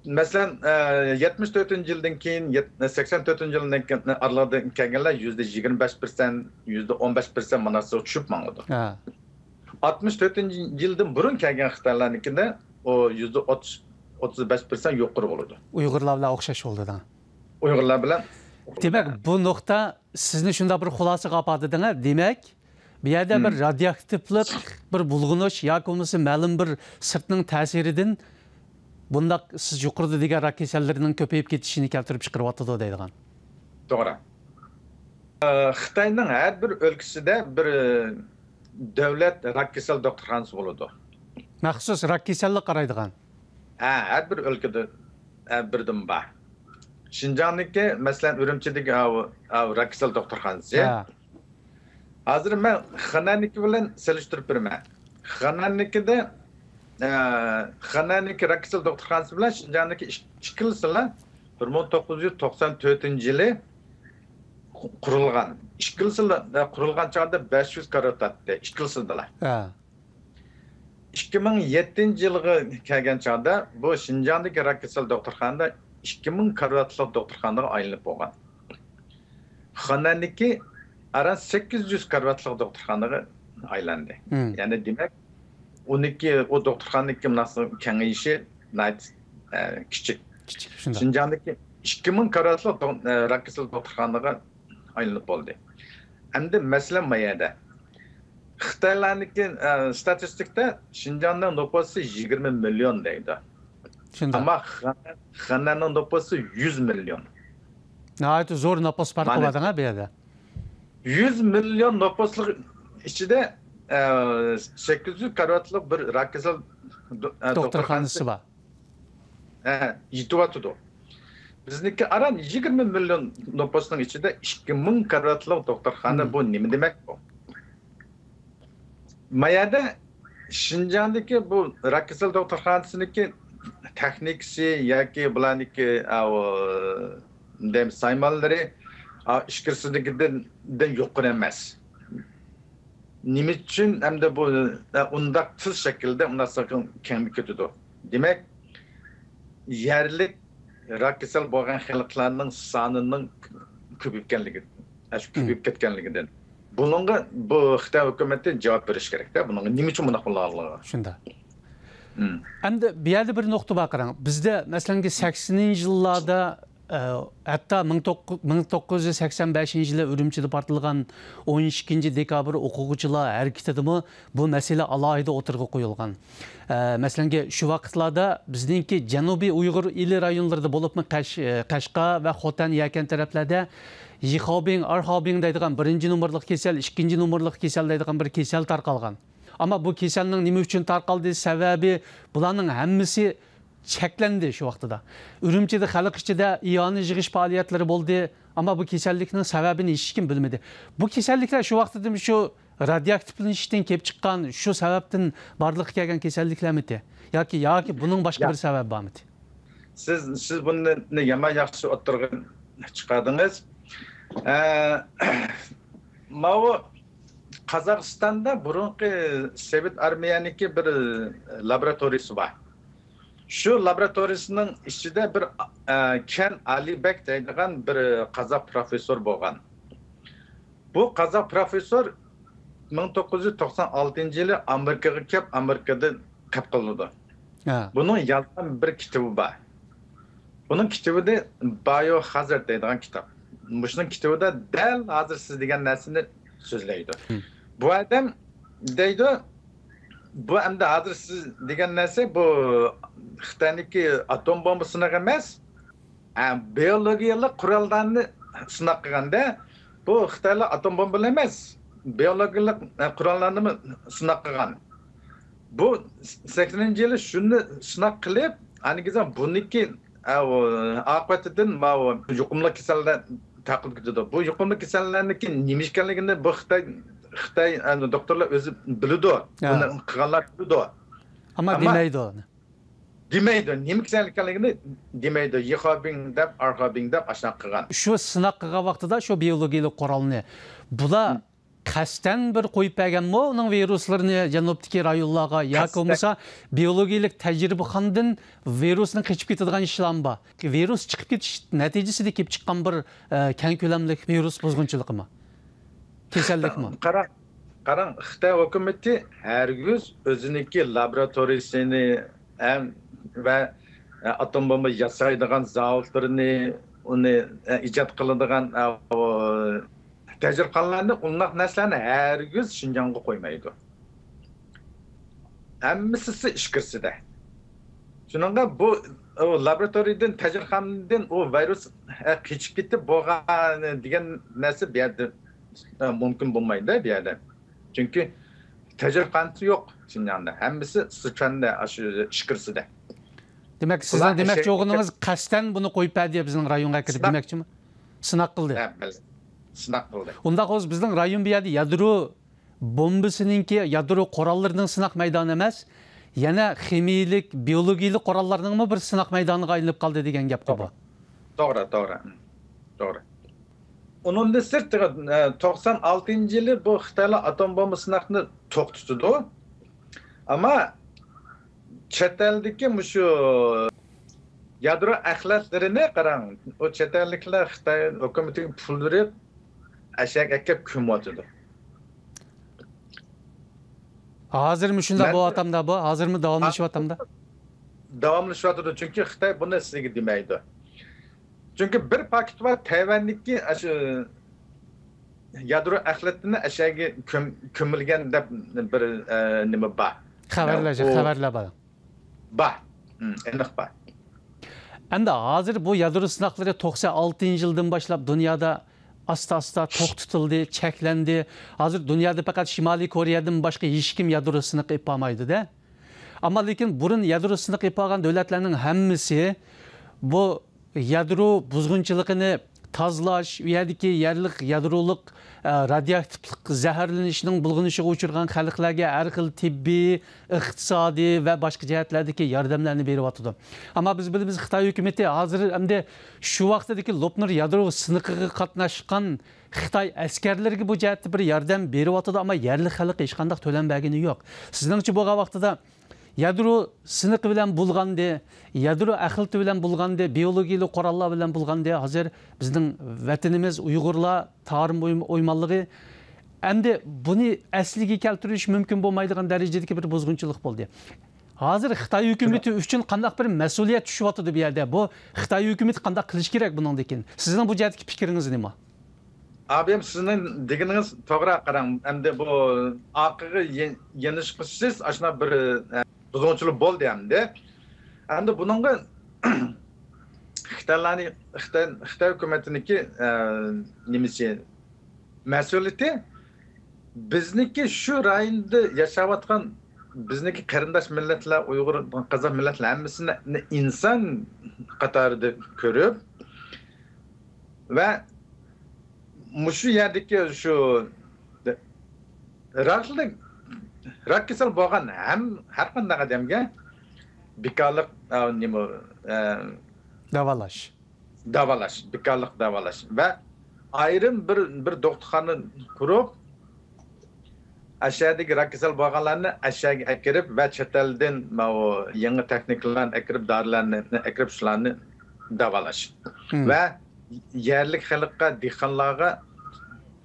مەسىلەن، ئە، يەتمىش تۆتىنچى يىلدىن كېيىن، يەت-، سەكسەن تۆتىنچى يىلدىن كېيىن ئارىلىقىدىن كەلگەنلەر يۈزدە يىگىرمە بەش پىرسەنت، يۈزدە ئون بەش پىرسەنت ماناسىغا چۈشۈپ ماڭىدۇ. ھە. ئاتمىش تۆتىنچى يىلدىن بۇرۇن كەلگەن خىتايلارنىڭكىدە ئۇ يۈزدە ئوتتۇز، ئوتتۇز بەش پىرسەنت يۇقىرى بولىدۇ. ئۇيغۇرلار بىلەن ئوخشاش بولىدۇ. ئۇيغۇرلار بىلەن. دېمەك، بۇ نۇقتا سىزنى شۇنداق بىر خۇلاسىگە ئاپاردى دەڭە. دېمەك، بۇ يەردە بىر، ھىم، رادىيوئاكتىپلىق، بىر بۇلغىنىش ياكى بولمىسا مەلۇم بىر سىرتنىڭ تەسىرىدىن بۇنداق سىز يۇقىرىدا دېگەن راك كېسەللىرىنىڭ كۆپىيىپ كېتىشىنى كەلتۈرۈپ چىقىرىۋاتىدۇ دەيدىغان. توغرا. ئە، خىتاينىڭ ھەر بىر ئۆلكىسىدە بىر، ئە، دۆلەت راك كېسەل دوختۇرخانىسى بولىدۇ. مەخسۇس راك كېسەللىك قارايدىغان. ھە، ھەر بىر ئۆلكىدە، ئە، بىردىن بار. شىنجاڭدىكى، مەسىلەن، ئۈرۈمچىدىكى ئاۋۇ، ئاۋۇ راك كېسەل دوختۇرخانىسى. ھە. ھازىر مەن خېنەننىكى بىلەن سېلىشتۇرۇپ بېرىمەن. خېنەننىكىدە، ئە، خېنەننىكى راك كېسەل دوختۇرخانىسى بىلەن شىنجاڭدىكى ئىك-، ئىككىلىسىلا بىر مىڭ توققۇز يۈز توقسان تۆتىنچى يىلى قۇ-، قۇرۇلغان. ئىككىلىسىلا، ئە، قۇرۇلغان چاغدا بەش يۈز كارىۋات ئىدى، ئىككىلىسىدىلا. ھە. ئىككى مىڭ يەتتىنچى يىلغا كەلگەن چاغدا بۇ شىنجاڭدىكى راك كېسەل دوختۇرخانىدا ئىككى مىڭ كارىۋاتلىق دوختۇرخانىغا ئايلىنىپ بولغان. خېنەننىكى ئاران سەككىز يۈز كارىۋاتلىق دوختۇرخانىغا ئايلاندى. مم. يەنى دېمەك، ئۇنىڭكى، ئۇ دوختۇرخانىنىڭكى مۇناسىۋەت كېڭىيىشى ناھايىتى، ئە، كىچىك. كىچىك، شۇنداق. شىنجاڭدىكى ئىككى مىڭ كارىۋاتلىق دو-، ئە، راك كېسەل دوختۇرخانىغا ئايلىنىپ بولدى. ئەمدى مەسىلە ما يەردە. خىتايلارنىڭكى، ئە، ستاتىستىكىدا شىنجاڭنىڭ نوپۇسى يىگىرمە مىليون دەيدۇ. شۇنداق. ئەمما خېنەن-، خېنەننىڭ نوپۇسى يۈز مىليون. ناھايىتى زور نوپۇس پەرقى بار دەڭە بۇ يەردە. يۈز مىليون نوپۇسلۇق ئىچىدە، ئە، سەككىز يۈز كارىۋاتلىق بىر راك كېسەل دو-، ئە، دوختۇرخانىسى بار. ھە، يېتىۋاتىدۇ. بىزنىڭكى ئاران يىگىرمە مىليون نوپۇسنىڭ ئىچىدە ئىككى مىڭ كارىۋاتلىق دوختۇرخانا، مم، بۇ نېمە دېمەك بۇ؟ ما يەردە شىنجاڭدىكى بۇ راك كېسەل دوختۇرخانىسىنىڭكى تېخنىكىسى ياكى بۇلارنىڭكى، ئاۋۇ، دەيمىز، سايمانلىرى، ئا، ئىچكىرىسىدىكىدىن، دىن يۇقىرى ئەمەس. نېمە ئۈچۈن ئەمدى بۇ، ئە، ئۇنداق تېز شەكىلدە ئۇنداق سەكىن كېڭىيىپ كېتىدۇ؟ دېمەك، يەرلىك راك كېسەل بولغان خەلقلەرنىڭ سانىنىڭ كۆپىيىپ كەنلىكى، ئاشۇ كۆپىيىپ كەتكەنلىكىدىن. بۇنىڭغا بۇ خىتاي ھۆكۈمىتى جاۋاب بېرىشى كېرەك-تە، بۇنىڭغا نېمە ئۈچۈن بۇنداق بولغانلىقىغا. شۇنداق. مم. ئەمدى بۇ يەردە بىر نۇقتا بار، قاراڭ. بىزدە، مەسىلەن، سەكسىنىنچى يىللاردا، ئە، ھەتتا مىڭ توققۇز، مىڭ توققۇز يۈز سەكسەن بەشىنچى يىلى ئۈرۈمچىدە پارتلىغان ئون ئىككىنچى دېكابىر ئوقۇغۇچىلار ھەرىكىتىدىمۇ بۇ مەسىلە ئالاھىدە ئوتتۇرىغا قويۇلغان. ئە، مەسىلەنكى، شۇ ۋاقىتلاردا بىزنىڭكى جەنۇبىي ئۇيغۇر ئىلى رايونلىرىدا، بولۇپمۇ قەش-، ئە، قەشقەر ۋە خوتەن يەكەن تەرەپلەردە يىخاۋبىڭ، ئارخاۋبىڭ دەيدىغان بىرىنچى نومۇرلۇق كېسەل، ئىككىنچى نومۇرلۇق كېسەل دەيدىغان بىر كېسەل تارقالغان. ئەمما بۇ كېسەلنىڭ نېمە ئۈچۈن تارقالدى، سەۋەبى، بۇلارنىڭ ھەممىسى چەكلەندى شۇ ۋاقتىدا. ئۈرۈمچىدە خەلق ئىچىدە ئىئانە يىغىش پائالىيەتلىرى بولدى، ئەمما بۇ كېسەللىكنىڭ سەۋەبىنى ھېچكىم بىلمىدى. بۇ كېسەللىكلەر شۇ ۋاقتىدىمۇ شۇ رادىيوئاكتىپلىنىشتىن كېلىپ چىققان، شۇ سەۋەبتىن بارلىققا كەلگەن كېسەللىكلەرمىدى؟ ياكى، ياكى بۇنىڭ باشقا ياق. بىر سەۋەبى بارمىدى؟ سىز، سىز بۇنى يامان ياخشى ئوتتۇرىغا چىقاردىڭىز. ئە، ماۋۇ قازاقىستاندا بۇرۇنقى سوۋېت ئارمىيەنىڭكى بىر لابوراتورىيىسى بار. شۇ لابوراتورىيىسىنىڭ ئىچىدە بىر، ئە، كەن ئالىبەك دەيدىغان بىر قازاق پروفېسسور بولغان. بۇ قازاق پروفېسسور مىڭ توققۇز يۈز توقسان ئالتىنچى يىلى ئامېرىكىغا كېلىپ، ئامېرىكىدا قەپ قىلىدۇ. ھە. بۇنىڭ يازغان بىر كىتابى بار. بۇنىڭ كىتابى بايوھازارد دەيدىغان كىتاب. مۇشۇنىڭ كىتابىدا دەل ھازىر سىز دېگەن نەرسىنى سۆزلەيدۇ. ھىم. بۇ ئادەم دەيدۇ، بۇ ئەمدى ھازىر سىز دېگەن نەرسە بۇ خىتاينىڭكى ئاتوم بومبا سىنىقى ئەمەس، ئە، بىيولوگىيەلىك قوراللارنى سىناق قىلغاندا، بۇ خىتايلار ئاتوم بومبىلا ئەمەس، بىيولوگىيەلىك، ئە، قوراللارنىمۇ سىناق قىلغان. بۇ سەكسىنىنچى يىلى شۇنى سىناق قىلىپ، ئاندىن كېيىن بۇنىڭكى، ئە، ئۇ، ئاقىۋىتىدىن ماۋۇ يۇقۇملۇق كېسەللەر تارقىلىپ كېتىدۇ. بۇ يۇقۇملۇق كېسەللەرنىڭكى نېمە ئىكەنلىكىنى بۇ خىتاي، خىتاي، ئە، دوختۇرلار ئۆزى بىلىدۇ. ھە. بۇنى قىلغانلار بىلىدۇ. ئەمما ئەمما دېمەيدۇ. دېمەيدۇ، نېمە كېسەل ئىكەنلىكىنى دېمەيدۇ. يىخاۋبىڭ دەپ، ئارخاۋبىڭ دەپ ئاشۇنداق قىلغان. شۇ سىناق قىلغان ۋاقتىدا شۇ بىيولوگىيەلىك قورالنى بۇلار ھىم. قەستەن بىر قويۇپ بەرگەنمۇ ئۇنىڭ ۋىرۇسلىرىنى جەنۇبتىكى رايونلارغا ياكى قەستەن. بولمىسا بىيولوگىيەلىك تەجرىبىخانىدىن ۋىرۇسنىڭ قېچىپ كېتىدىغان ئىشلارمۇ بار؟ ۋىرۇس چىقىپ كېتىش نەتىجىسىدە كېلىپ چىققان بىر، ئە، كەڭ كۆلەملىك ۋىرۇس بۇزغۇنچىلىقىمۇ؟ كېسەللىكمۇ؟ قاراڭ، قاراڭ، خىتاي ھۆكۈمىتى ھەرگىز ئۆزىنىڭكى لابوراتورىيىسىنى ھەم ۋە ئاتوم بومبا ياسايدىغان زاۋۇتلىرىنى، ئۇنى ئىجاد قىلىدىغان، ئە، ئۇ تەجرىبىخانىلارنى، ئۇنداق نەرسىلەرنى ھەرگىز شىنجاڭغا قويمايدۇ. ھەممىسى ئىچكىرىسىدە. شۇنىڭغا بۇ، ئۇ لابوراتورىيىدىن، تەجرىبىخانىدىن ئۇ ۋىرۇس، ئە، قېچىپ كېتىپ بولغان دېگەن نەرسە بۇ يەردە، ئە، مۇمكىن بولمايدۇ بۇ يەردە. چۈنكى تەجرىبىخانىسى يوق شىنجاڭدا. ھەممىسى سىچۈەندە، ئاشۇ ئىچكىرىسىدە. دېمەك، سىزنىڭ بۇلار دېمەكچى ئەشەگە بولغىنىڭىز قەستەن بۇنى قويۇپ بەردى، بىزنىڭ رايونغا كىرىپ سىناق. دېمەكچىمۇ؟ سىناق قىلدى. ھە، بەلى. سىناق قىلدى. ئۇنداق بولسا بىزنىڭ رايون بۇ يەردە يادرو بومبىسىنىڭكى، يادرو قوراللىرىنىڭ سىناق مەيدانى ئەمەس، يەنە خىمىيىلىك، بىيولوگىيىلىك قوراللارنىڭمۇ بىر سىناق مەيدانىغا ئايلىنىپ قالدى دېگەن گەپقۇ بۇ. توغرا، توغرا، توغرا. ئۇنىڭدىن سىرت، ئە، توقسان ئالتىنچى يىلى بۇ خىتايلار ئاتوم بومبا سىناقنى توختىتىدۇ. ئەمما چەت ئەلدىكى مۇشۇ يادرو ئەخلەتلىرىنى قاراڭ، ئۇ چەت ئەللىكلەر خىتاي ھۆكۈمىتىگە پۇل بېرىپ، ئەشەگە ئەكەپ كۆمۈۋاتىدۇ. ھازىرمۇ شۇنداق مەن بولۇۋاتامدا بۇ؟ ھازىرمۇ داۋاملىشىۋاتامدا؟ داۋاملىشىۋاتىدۇ، چۈنكى خىتاي بۇنى سىزگە دېمەيدۇ. چۈنكى بىر پاكىت بار، تەيۋەندىكى ئاشۇ يادرو ئەخلىتىنى ئەشەگە كۆم-، كۆمۈلگەن دەپ بىر، ئە، نېمە بار. خەۋەرلەر، ئۇ خەۋەرلەر بار. بار. ھىم، ئېنىق بار. ئەمدى ھازىر بۇ يادرو سىناقلىرى توقسان ئالتىنچى يىلدىن باشلاپ دۇنيادا ئاستا-ئاستا توختىتىلدى، چەكلەندى. ھازىر دۇنيادا پەقەت شىمالىي كورېيەدىن باشقا ھېچكىم يادرو سىنىقى ئېلىپ بارمايدۇ-دە. ئەمما لېكىن بۇرۇن يادرو سىنىقى ئېلىپ بارغان دۆلەتلەرنىڭ ھەممىسى بۇ يادرو بۇزغۇنچىلىقىنى تازىلاش، ئۇ يەردىكى يەرلىك يادرولۇق، ئە، رادىيوئاكتىپلىق زەھەرلىنىشنىڭ بۇلغىنىشىغا ئۇچرىغان خەلقلەرگە ھەر خىل تېببىي، ئىقتىسادىي ۋە باشقا جەھەتلەردىكى ياردەملەرنى بېرىۋاتىدۇ. ئەمما بىز بىلىمىز، خىتاي ھۆكۈمىتى ھازىر ئەمدى شۇ ۋاقتىدىكى لوپنۇر يادرو سىنىقىغا قاتناشقان خىتاي ئەسكەرلىرىگە بۇ جەھەتتە بىر ياردەم بېرىۋاتىدۇ، ئەمما يەرلىك خەلققە ھېچقانداق تۆلەم بەرگىنى يوق. سىزنىڭچە بولغان ۋاقتىدا يادرو سىنىقى بىلەن بۇلغاندى، يادرو ئەخلىتى بىلەن بۇلغاندى، بىيولوگىيەلىك قوراللار بىلەن بۇلغاندى. ھازىر بىزنىڭ ۋەتىنىمىز، ئۇيغۇرلار، تارىم ئوي-، ئويمانلىقى ئەمدى بۇنى ئەسلىگە كەلتۈرۈش مۇمكىن بولمايدىغان دەرىجىدىكى بىر بۇزغۇنچىلىق بولدى. ھازىر خىتاي ھۆكۈمىتى ئۈچۈن قانداق بىر مەسئۇلىيەت چۈشۈۋاتىدۇ بۇ يەردە؟ بۇ خىتاي ھۆكۈمىتى قانداق قىلىشى كېرەك بۇنىڭدىن كېيىن؟ سىزنىڭ بۇ جەھەتتىكى پىكرىڭىز نېمە؟ ئابىم، سىزنىڭ دېگىنىڭىز توغرا. قاراڭ، ئەمدى بۇ ئارقىغا يە-، يېنىشقۇسىز ئاشۇنداق بىر، ئە، بۇزغۇنچىلىق بولدى ئەمدى. ئەمدى بۇنىڭغا خىتايلارنى، خىتاي، خىتاي ھۆكۈمىتىنىڭكى، ئە، نېمىسى، مەسئۇلىيىتى، بىزنىڭكى شۇ رايوندا ياشاۋاتقان بىزنىڭكى قېرىنداش مىللەتلەر، ئۇيغۇر، قازاق مىللەتلەر ھەممىسىنى ئىنسان قاتارىدا كۆرۈپ ۋە مۇشۇ يەردىكى شۇ راكلىق، راك كېسەل بولغان ھەم ھەر قانداق ئادەمگە بىكارلىق، ئە، نېمە، ئە، داۋالاش. داۋالاش، بىكارلىق داۋالاش ۋە ئايرىم بىر، بىر دوختۇرخانا قۇرۇپ، ئەشەدىكى راك كېسەل بولغانلارنى ئەشەگە ئەكىرىپ ۋە چەت ئەلدىن ماۋۇ يېڭى تېخنىكىلارنى ئەكىرىپ، دارىلارنى ئەكىرىپ، شۇلارنى داۋالاش. مم. ۋە يەرلىك خەلققە، دېھقانلارغا،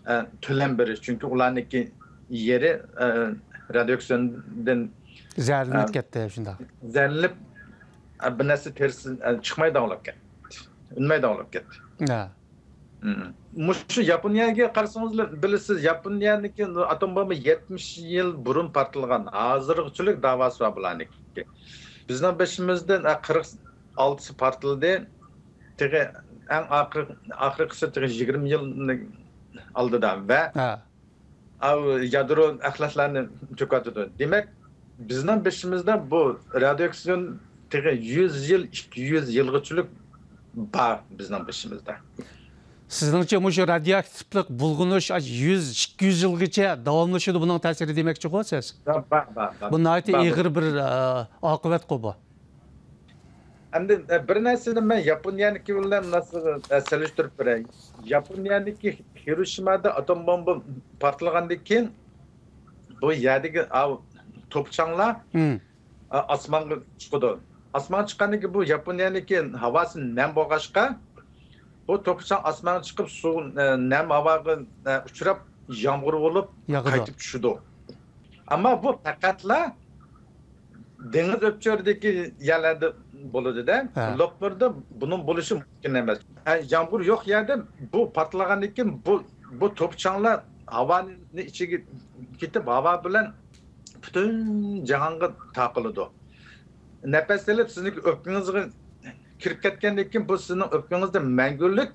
ئە، تۆلەم بېرىش. چۈنكى ئۇلارنىڭكى يېرى، ئە، رادىيوكسىندىن، زەھەرلىنىپ ئە، كەتتى، شۇنداق. زەھەرلىنىپ، ئە، بىر نەرسە تېرىسى، ئە، چىقمايدىغان بولۇپ كەتتى. ئۈنمەيدىغان بولۇپ كەتتى. ھە. مم. مۇشۇ ياپونىيەگە قارىسىڭىزلا بىلىسىز، ياپونىيەنىڭكى ئاتوم بومبا يەتمىش يىل بۇرۇن پارتلىغان، ھازىرغىچىلىك داۋاسى بار بۇلارنىڭكى. بىزنىڭ بېشىمىزدىن، ئە، قىرىق ئالتىسى پارتلىدى. تېخى ئەڭ ئاخىر-، ئاخىرقىسى تېخى يىگىرمە يىلنىڭ ئالدىدا ۋە ھە. ئاۋۇ يادرو ئەخلەتلەرنى تۆكۈۋاتىدۇ. دېمەك، بىزنىڭ بېشىمىزدا بۇ رادىيوكسىن تېخى يۈز يىل، ئىككى يۈز يىلغىچىلىك بار بىزنىڭ بېشىمىزدا. سىزنىڭچە مۇشۇ رادىيوئاكتىپلىق بۇلغىنىش يۈز، ئىككى يۈز يىلغىچە داۋاملىشىدۇ بۇنىڭ تەسىرى دېمەكچىغۇ سىز؟ بار، بار، بار، بار. بۇ ناھايىتى بار، ئېغىر بار. بىر، ئە، ئاقىۋەتقۇ بۇ. ئەمدى، ئە، بىر نەرسىنى مەن ياپونىيەنىڭكى بىلەن مۇناسىۋەت، ئە، سېلىشتۇرۇپ بېرەي. ياپونىيەنىڭكى ھىروشىمادا ئاتوم بومبا پارتلىغاندىن كېيىن، بۇ يەردىكى، ئاۋۇ توپا چاڭلار، مم. ئا-، ئاسمانغا چىقىدۇ. ئاسمانغا چىققاندىن كېيىن بۇ ياپونىيەنىڭكى ھاۋاسى نەم بولغاچقا، بۇ توپا چاڭ ئاسمانغا چىقىپ، سۇ، ئە، نەم ھاۋاغا، ئە، ئۇچراپ، يامغۇر بولۇپ، ياغىدۇ. قايتىپ چۈشىدۇ. ئەمما بۇ پەقەتلا دېڭىز ئۆپچۆرىدىكى يەرلەردە بولىدۇ-دە. ھە. لوپنۇردا بۇنىڭ بولۇشى مۇمكىن ئەمەس. ھە، يامغۇر يوق يەردە بۇ پارتلىغاندىن كېيىن بۇ، بۇ توپا چاڭلار ھاۋانى ئىچىگە كېتىپ، ھاۋا بىلەن پۈتۈن جاھانغا تارقىلىدۇ. نەپەس ئېلىپ، سىزنىڭ ئۆپكىڭىزگە كىرىپ كەتكەندىن كېيىن، بۇ سىزنىڭ ئۆپكىڭىزدە مەڭگۈلۈك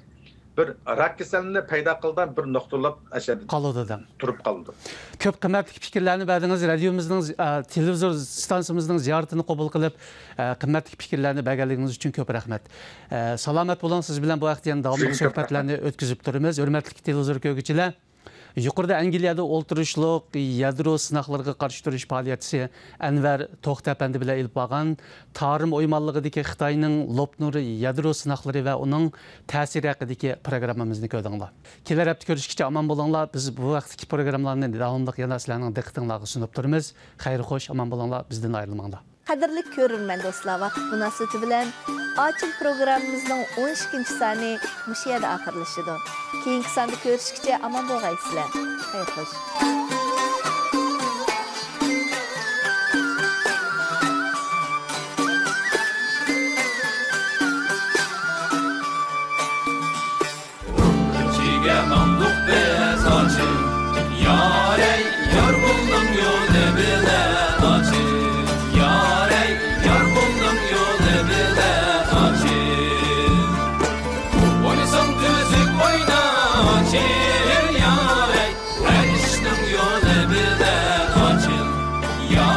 بىر راك كېسەلىنى پەيدا قىلىدىغان بىر نۇقتىلاپ ئەشەدە قالىدۇ دەم. تۇرۇپ قالىدۇ. كۆپ قىممەتلىك پىكىرلەرنى بەردىڭىز. رادىيومىزنىڭ، ئە، تېلېۋىزور ستانسىيىمىزنىڭ زىيارىتىنى قوبۇل قىلىپ، ئە، قىممەتلىك پىكىرلەرنى بەرگەنلىكىڭىز ئۈچۈن كۆپ رەھمەت. ئە، سالامەت بولۇڭ. سىز بىلەن بۇ ھەقتە يەنە داۋاملىق سىزگە كۆپ رەھمەت. سۆھبەتلەرنى ئۆتكۈزۈپ تۇرىمىز. ھۆرمەتلىك تېلېۋىزور كۆرگۈچىلەر! يۇقىرىدا ئەنگلىيەدە ئولتۇرۇشلۇق يادرو سىناقلىرىغا قارشى تۇرۇش پائالىيەتچىسى ئەنۋەر توختى ئەپەندى بىلەن ئېلىپ بارغان تارىم ئويمانلىقىدىكى خىتاينىڭ لوپنۇر يادرو سىناقلىرى ۋە ئۇنىڭ تەسىرى ھەققىدىكى پروگراممىمىزنى كۆردۈڭلار. كېلەر ھەپتە كۆرۈشكىچە ئامان بولۇڭلار. بىز بۇ ھەقتىكى پروگراممىلارنى داۋاملىق يەنە سىلەرنىڭ دىققىتىڭلارغا سۇنۇپ تۇرىمىز. خەير خوش، ئامان بولۇڭلار، بىزدىن ئايرىلماڭلار. قەدىرلىك كۆرۈرمەن دوستلار، ۋاقىت مۇناسىۋىتى بىلەن ئاچىل پروگراممىمىزنىڭ ئون ئىككىنچى سانى مۇشۇ يەردە ئاخىرلىشىدۇ. كېيىنكى ساندا كۆرۈشكىچە ئامان بولغايسىلەر. خەير خوش. ئۈرۈمچىگە ماڭدۇق بىز ئاچىل، يارەي، يار قۇلنىڭ يولى بىلەن ئاچىل، يارەي، يار قۇلنىڭ يولى بىلەن ئاچىل. ئوينىساڭ تۈزۈك ئوينا ئاچىل، يارەي، ھەر ئىشنىڭ يولى بىلەن ئاچىل، يا